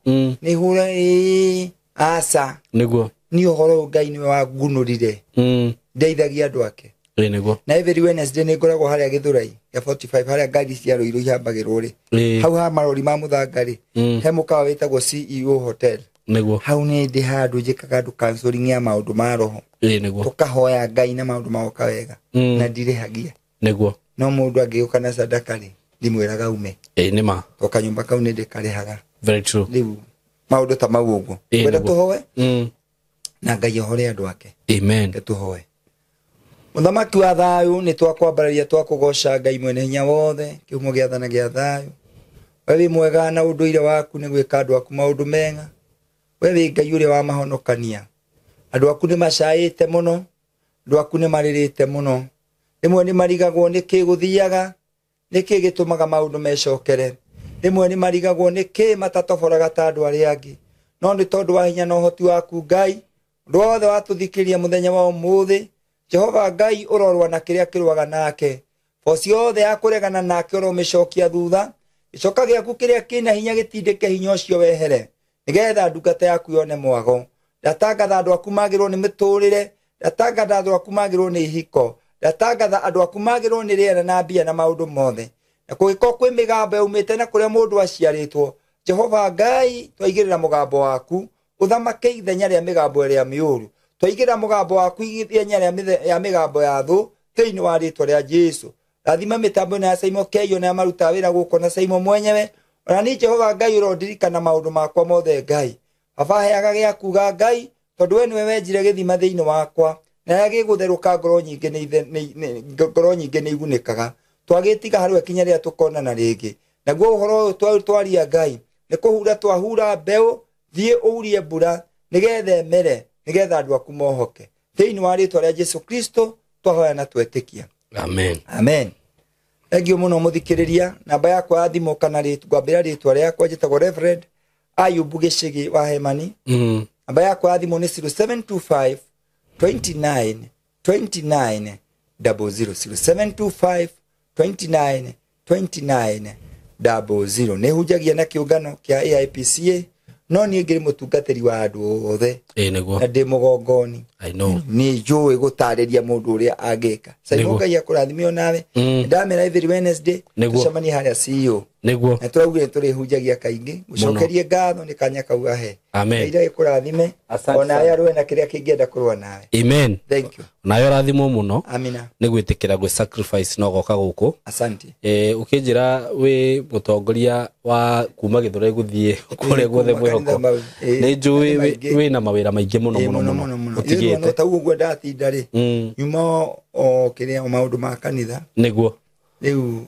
nĩ hũra ĩĩ, aca. Nĩguo. Niĩ ũhoro ũyũ Ngai nĩwe wangunũrire. Ndeithagia andũ ake. Nĩguo. Na every Wednesday nĩ ngoragwo harĩa Gĩthũrai ya 45 harĩa ngari cia Ruiru ihambagĩrwo rĩ. Hau ha marori ma mũthanga rĩ, he mũkawa wĩtagwo CEO Hotel. Nĩguo. Hau nĩ ndĩ handũ njĩkaga andũ counseling ya maũndũ ma roho. Nĩguo. Tũkahoya Ngai na maũndũ magoka wega. Na ndirĩhagia. Nĩguo. No mũndũ angĩũka na sadaka rĩ, ndimwĩraga ume. Nĩma. To kanyũmba kau nĩ ndĩkarĩhaga. Very true. Rĩu maũndũ ta mau ũguo. Kwenda tũhoe? Na Ngai ohore andũ ake. Amen. Reke tũhoe. Mũthamaki wa thayũ, nĩ twakwambararia twakũgoca Ngai mwene hinya wothe, kĩhumo gĩa tha na gĩa thayũ. We wĩ mwega na ũndũire waku nĩ gwĩka andũ aku maũndũ mega. We wĩ Ngai ũrĩa wa mahonokania. Andũ aku nĩ macaĩte mũno, andũ aku nĩ marĩrĩte mũno. Rĩmwe nĩ marigagwo nĩ kĩ gũthiaga, nĩ kĩ gĩtũmaga maũndũ mecokere. Rĩmwe nĩ marigagwo nĩ kĩ matatoboraga ta andũ arĩa angĩ. No nĩ tondũ wa hinya na ũhoti waku Ngai, ũndũ wothe watũthikĩrĩria mũthenya wa ũmũthĩ, Jehova Ngai ũrorwa na kĩrĩa kĩrũaga nake. Boci yothe ya kũregana nake ũromĩcokia thutha. Gĩcoka gĩaku kĩrĩa kĩna hinya gĩtindĩke hinya ũcio wehere, nĩgetha ndungata yaku yone mwago. Ndatangatha andũ aku magĩrwo nĩ mĩtũrĩre, ndatangatha andũ aku magĩrwo nĩ ihiko, ndatangatha andũ aku magĩrwo nĩ rĩera na mbia na maũndũ mothe. Na kũngĩkorwo kwĩ mĩgambo yaumĩte na kũrĩa mũndũ aciarĩtwo, Jehova Ngai twaigĩrĩra mũgambo waku ũthamake ithenya rĩa mĩgambo ĩrĩa mĩũru. Twaigĩrĩra mũgambo waku ithenya rĩa mĩgambo ya thũ thĩinĩ wa rĩtwa rĩa Jesũ. Rathima mĩtambo ĩno ya Simon Keio na marutaga wĩra gũkũ na Simon mwenyewe. Ona niĩ Jehova Ngai ũrondirikana maũndũ makwa mothe Ngai. Baba heaga gĩa kuga Ngai, tondũ we nĩwe wenjire gĩthima thĩinĩ wakwa, na rĩrĩa gĩgũtherũka ngoro nyingĩ ngoro nyingĩ nĩ igunĩkaga. Twagĩtiga harĩ we kinya rĩrĩa tũkonana rĩngĩ. Naguo ũhoro ũyũ twaria Ngai, nĩ kũhura twahura mbeũ, thiĩ ũurie mbura, nĩgetha ĩmere, nĩgetha andũ aku mohoke. Thĩinĩ wa rĩtwa rĩa Jesũ Kristo twahoya na twetĩkia. Amen. Amen. Thengiũ mũno mũthikĩrĩria, namba yakwa ya thimũ kana ngwambĩra rĩtwa rĩakwa, njĩtagwo Reverend Ayubu Gĩchĩgĩ wa Hemani. Namba yakwa ya thimũ nĩ 0725 29 29 00. 0725 29 29 00. Nĩ hunjagia na kĩũngano kĩa AIPCA, no niĩ ngĩrĩ mũtungatĩri wa andũ othe. Ĩĩ nĩguo. Na ndĩ mũgongoni. I know. Nĩ njũĩ gũtarĩria mũndũ ũrĩa angĩka. Simon, Nĩguo. Ngai akũrathime onawe. Ndamera every Wednesday Nĩguo. tũcemanie harĩa CEO. Nĩguo. Na tũraugire tũrĩhunjagia kaingĩ. Gũcokerie ngatho nĩ kanya kau ahe. Amen. Ngai agĩkũrathime. Asante Onawe sana. arũe na kĩrĩa kĩngĩenda kũrũa nawe. Amen. Thank you. Nawe ũrathimwo mũno. Amina. Nĩ gwĩtĩkĩra gwĩ sacrifice na ũgoka gũkũ. Asante. Ũkĩnjĩra wĩ mũtongoria wa kuma Gĩthũrai gũthiĩ kũrĩa guothe Kuma kanitha mwĩhoko. mau, Nĩ njũĩ kanitha maingĩ. wĩna mawĩra maingĩ mũno Ĩĩ, mũno mũno mũno mũno mũno. ũtigĩte. Ithuĩ ta ũguo ndatinda rĩ. Nyuma o kĩrĩa o maũndũ ma kanitha. Nĩguo. Rĩu.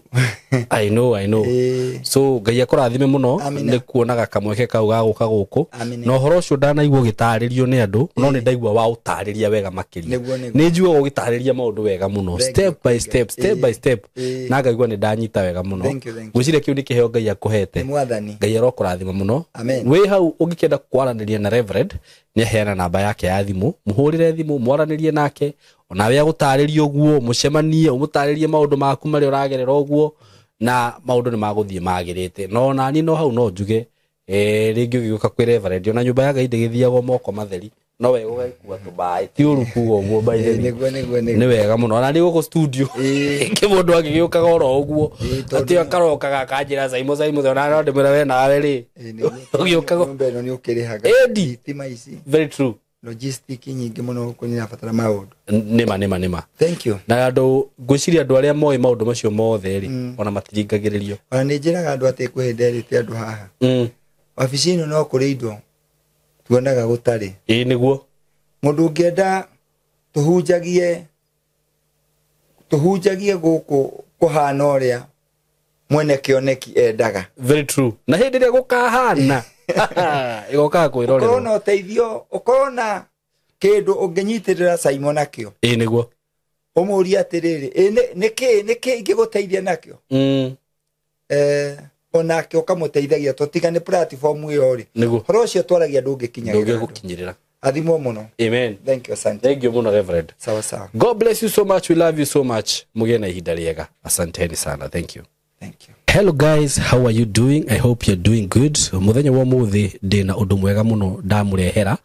I know, I know. Ĩĩ. So Ngai akũrathime mũno Amina. nĩ kuonaga kamweke kau ga gũka gũkũ. Amina. Na ũhoro ũcio ndanaigua ũgĩtarĩrio nĩ andũ, no nĩ ndaigua wa ũtarĩria wega makĩria. Nĩguo, nĩguo. Nĩ njugaga ũgĩtarĩria maũndũ wega mũno, Thank step you. by step, step Ĩĩ. by step. Ĩĩ. Na ngaigua nĩ ndanyita wega mũno. Thank you, thank you. Ngwĩciria kĩu nĩ kĩheo Ngai akũhete. Nĩ mwathani. Ngai arokũrathima mũno. Amen. Wĩ hau ũngĩkĩenda kwaranĩria na Reverend, nĩ aheana namba yake ya thimũ, mũhũrĩre thimũ, mwaranĩrie nake, onawe agũtarĩrie ũguo, mũcemanie, ũmũtarĩrie maũndũ maku marĩa ũragerera ũguo, na maũndũ nĩ magũthiĩ magĩrĩte. No nani no hau no njuge, rĩngĩ ũgĩũka kwĩ Reverend, ona nyũmba ya Ngai ndĩgĩthiagwo moko matheri, no wega ũgagĩkua tũmaĩ, ti ũru kuga ũguo by the way. Nĩguo, nĩguo, nĩguo. Nĩ wega mũno. Ona niĩ gũkũ studio, kĩ mũndũ agĩgĩũkaga oro ũguo, Ĩĩ, tondũ atĩ akarokaga akanjĩra Saimo, Saimo, ona no ndĩmwĩra we nawe rĩ. Ĩĩ, nĩguo. Ũgĩũkaga. Nyũmba ĩno nĩ ũkĩrĩhaga. Ĩndi. Thitima ici. Very true. Logistic nyingĩ mũno gũkũ nĩ irabatara maũndũ. Nĩma, nĩma, nĩma. Thank you. Na andũ, ngwĩciria andũ arĩa moĩ maũndũ macio mothe rĩ, ona matiringagĩrĩrio. Ona nĩ njĩraga andũ atĩ kwĩ hĩndĩ nderĩte andũ haha. Wabici ĩno no kũrĩ indo tuonaga gũtarĩ. Ĩĩ nĩguo. Mũndũ ũngĩenda tũhunjagie gũkũ kũhana ũrĩa mwene kĩoneki endaga. Very true. Na hĩndĩ ĩrĩa gũkahana ĩgokaga Ũkorwo kwĩrorerwo. na ũteithio, ũkorwo na kĩndũ ũngĩnyitĩrĩra Simon nakĩo. Ĩĩ nĩguo. Ũmũrie atĩrĩrĩ, ĩ nĩkĩ nĩkĩ ingĩgũteithia nakĩo? Onake ũkamũteithagia tũtiga nĩ platform ĩyo rĩ. Nĩguo. Ũhoro ũcio twaragia ndũngĩkinyagĩra andũ. Ndũngĩgũkinyĩrĩra. Athimwo mũno. Amen. Thank you, asante. Thank you mũno Reverend. Sawa sawa. God bless you so much. We love you so much. Mũgĩe na ihinda rĩega. Asanteni sana. Thank you. Thank you. Hello guys, how are you doing? I hope you're doing good. Mũthenya wa ũmũthĩ ndĩna ũndũ mwega mũno ndamũrehera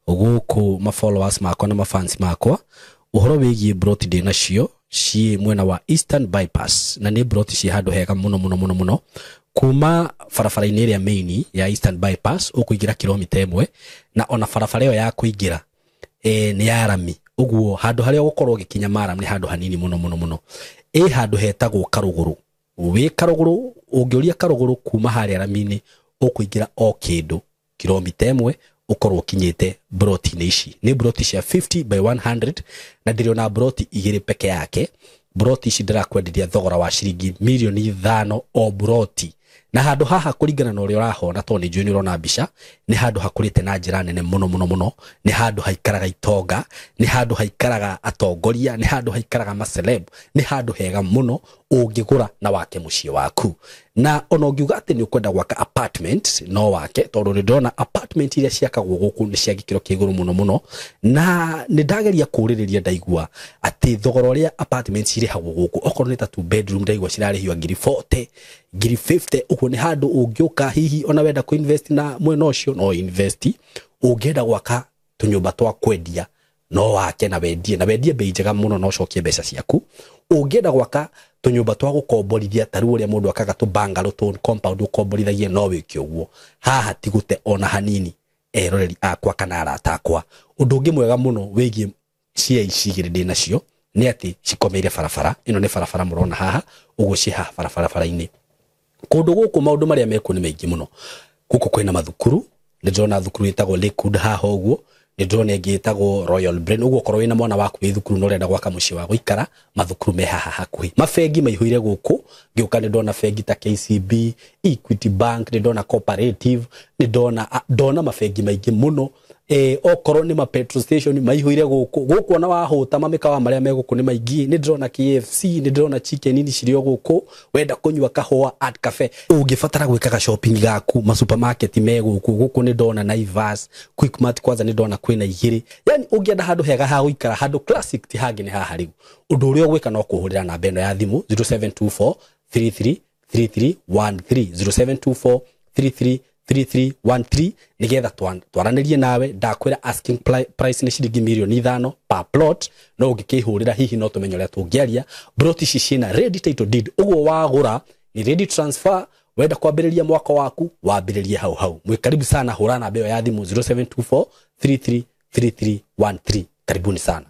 gũkũ ma followers makwa na ma fans makwa. Ũhoro wĩgiĩ broti ndĩ nacio ciĩ mwena wa Eastern Bypass, na nĩ broti ciĩ handũ hega mũno mũno mũno mũno. Kuma barabara-inĩ ĩrĩa main ya Eastern Bypass ũkũingĩra kilomita 1, na ona barabara ĩyo ya kũingĩra nĩ ya rami. Ũguo handũ harĩa ũgũkorwo ũgĩkinya maram nĩ handũ hanini mũno mũno mũno. Ĩ handũ hetagwo Karũgũrũ. Wĩ Karũgũrũ, ũngĩũria Karũgũrũ kuma harĩa rami-inĩ ũkũingĩra o kĩndũ kilomita 1 ũkorwo ũkinyĩte broti-inĩ ici. Nĩ broti cia 50 by 100 na ndĩrĩ ona broti igĩrĩ peke yake. Broti ici ndĩrakwenderia thogora wa ciringi mirioni 5 o broti. Na handũ haha kũringana na ũrĩa ũrahona, tondũ nĩ njũĩ nĩ ũrona mbica, nĩ handũ hakũrĩte na njĩra nene mũno mũno mũno. Nĩ handũ haikaraga itonga, nĩ handũ haikaraga atongoria, nĩ handũ haikaraga maceleb, nĩ handũ hega mũno ũngĩgũra na wake mũciĩ waku. Na ona ũngiuga atĩ nĩ ũkwenda gwaka apartment, no wake, tondũ nĩ ndĩrona apartment iria ciakagwo gũkũ nĩ cia gĩkĩro kĩa igũrũ mũno mũno. Na nĩ ndageria kũũrĩrĩria ndaigua atĩ thogora ũrĩa apartment cirĩhagwo gũkũ, okorwo nĩ ta 2 bedroom ndaigua cirarĩhio ngiri 40, ngiri 50, ũguo nĩ handũ ũngĩũka hihi ona wenda kũ-invest na mwena ũcio no invest. Ũngĩenda gwaka tũnyũmba twa kwendia no wake na wendie, na wendie bei njega mũno na ũcokie mbeca ciaku. Ũngĩenda gwaka tũnyũmba twa gũkomborithia ta rĩu ũrĩa mũndũ akaga tũ bungalow tũ compound ũkomborithagie no wĩke ũguo. Haha ti gũte ona hanini eroreri akwa kana arata akwa. Ũndũ ũngĩ mwega mũno wĩgiĩ cia ici igĩrĩ ndĩ nacio nĩ atĩ cikomeire barabara. Ĩno nĩ barabara mũrona haha, ũguo ciĩ haha barabara-inĩ. Kũndũ gũkũ maũndũ marĩa mekuo nĩ maingĩ mũno. Gũkũ kwĩna mathukuru, nĩ ndĩrona thukuru ĩtagwo Lakewood haha ũguo, nĩ ndĩrona ĩngĩ ĩtagwo Royal Brain. Ũguo okorwo wĩna mwana waku wĩ thukuru na ũrenda gwaka mũciĩ wa gũikara, mathukuru me haha hakuhĩ. Mabengi maihũire gũkũ, ngĩũka nĩ ndona bengi ta KCB, Equity Bank, nĩ ndona Cooperative, nĩ ndona mabengi maingĩ mũno. Okorwo nĩ ma petrol station maihũire gũkũ gũkũ, ona wahũta mamĩkawa marĩa me gũkũ nĩ maingĩ. Nĩ ndĩrona KFC, nĩ ndĩrona chicken ini cirĩ o gũkũ. Wenda kũnyua kahũa, Art Cafe. Ũngĩbatara gwĩkaga shopping gaku, ma supermarket me gũkũ. Gũkũ nĩ ndona Naivas, Quickmart, kwanza nĩ ndona kwĩna igĩrĩ. Yani ũngĩenda handũ hega ha gũikara, handũ classic, ti hangĩ nĩ haha. Rĩu ũndũ ũrĩa ũgwĩka no kũhũrĩra namba ĩno ya thimũ, 0724 33 3313, 0724 33 3313, nigetha twaranĩrie nawe. Ndakwĩra asking price nĩ ciringi mirioni 5 per plot, no ũngĩkĩhũrĩra hihi no tũmenye ũrĩa tũngĩaria. Plot ici ciĩna ready title deed, ũguo wagũra nĩ ready transfer. Wenda kwambĩrĩria mwaka waku, wambĩrĩrie hau hau. Mwĩ karibu sana, hũra namba ĩyo ya thimũ, 0724 33 3313. Karibuni sana.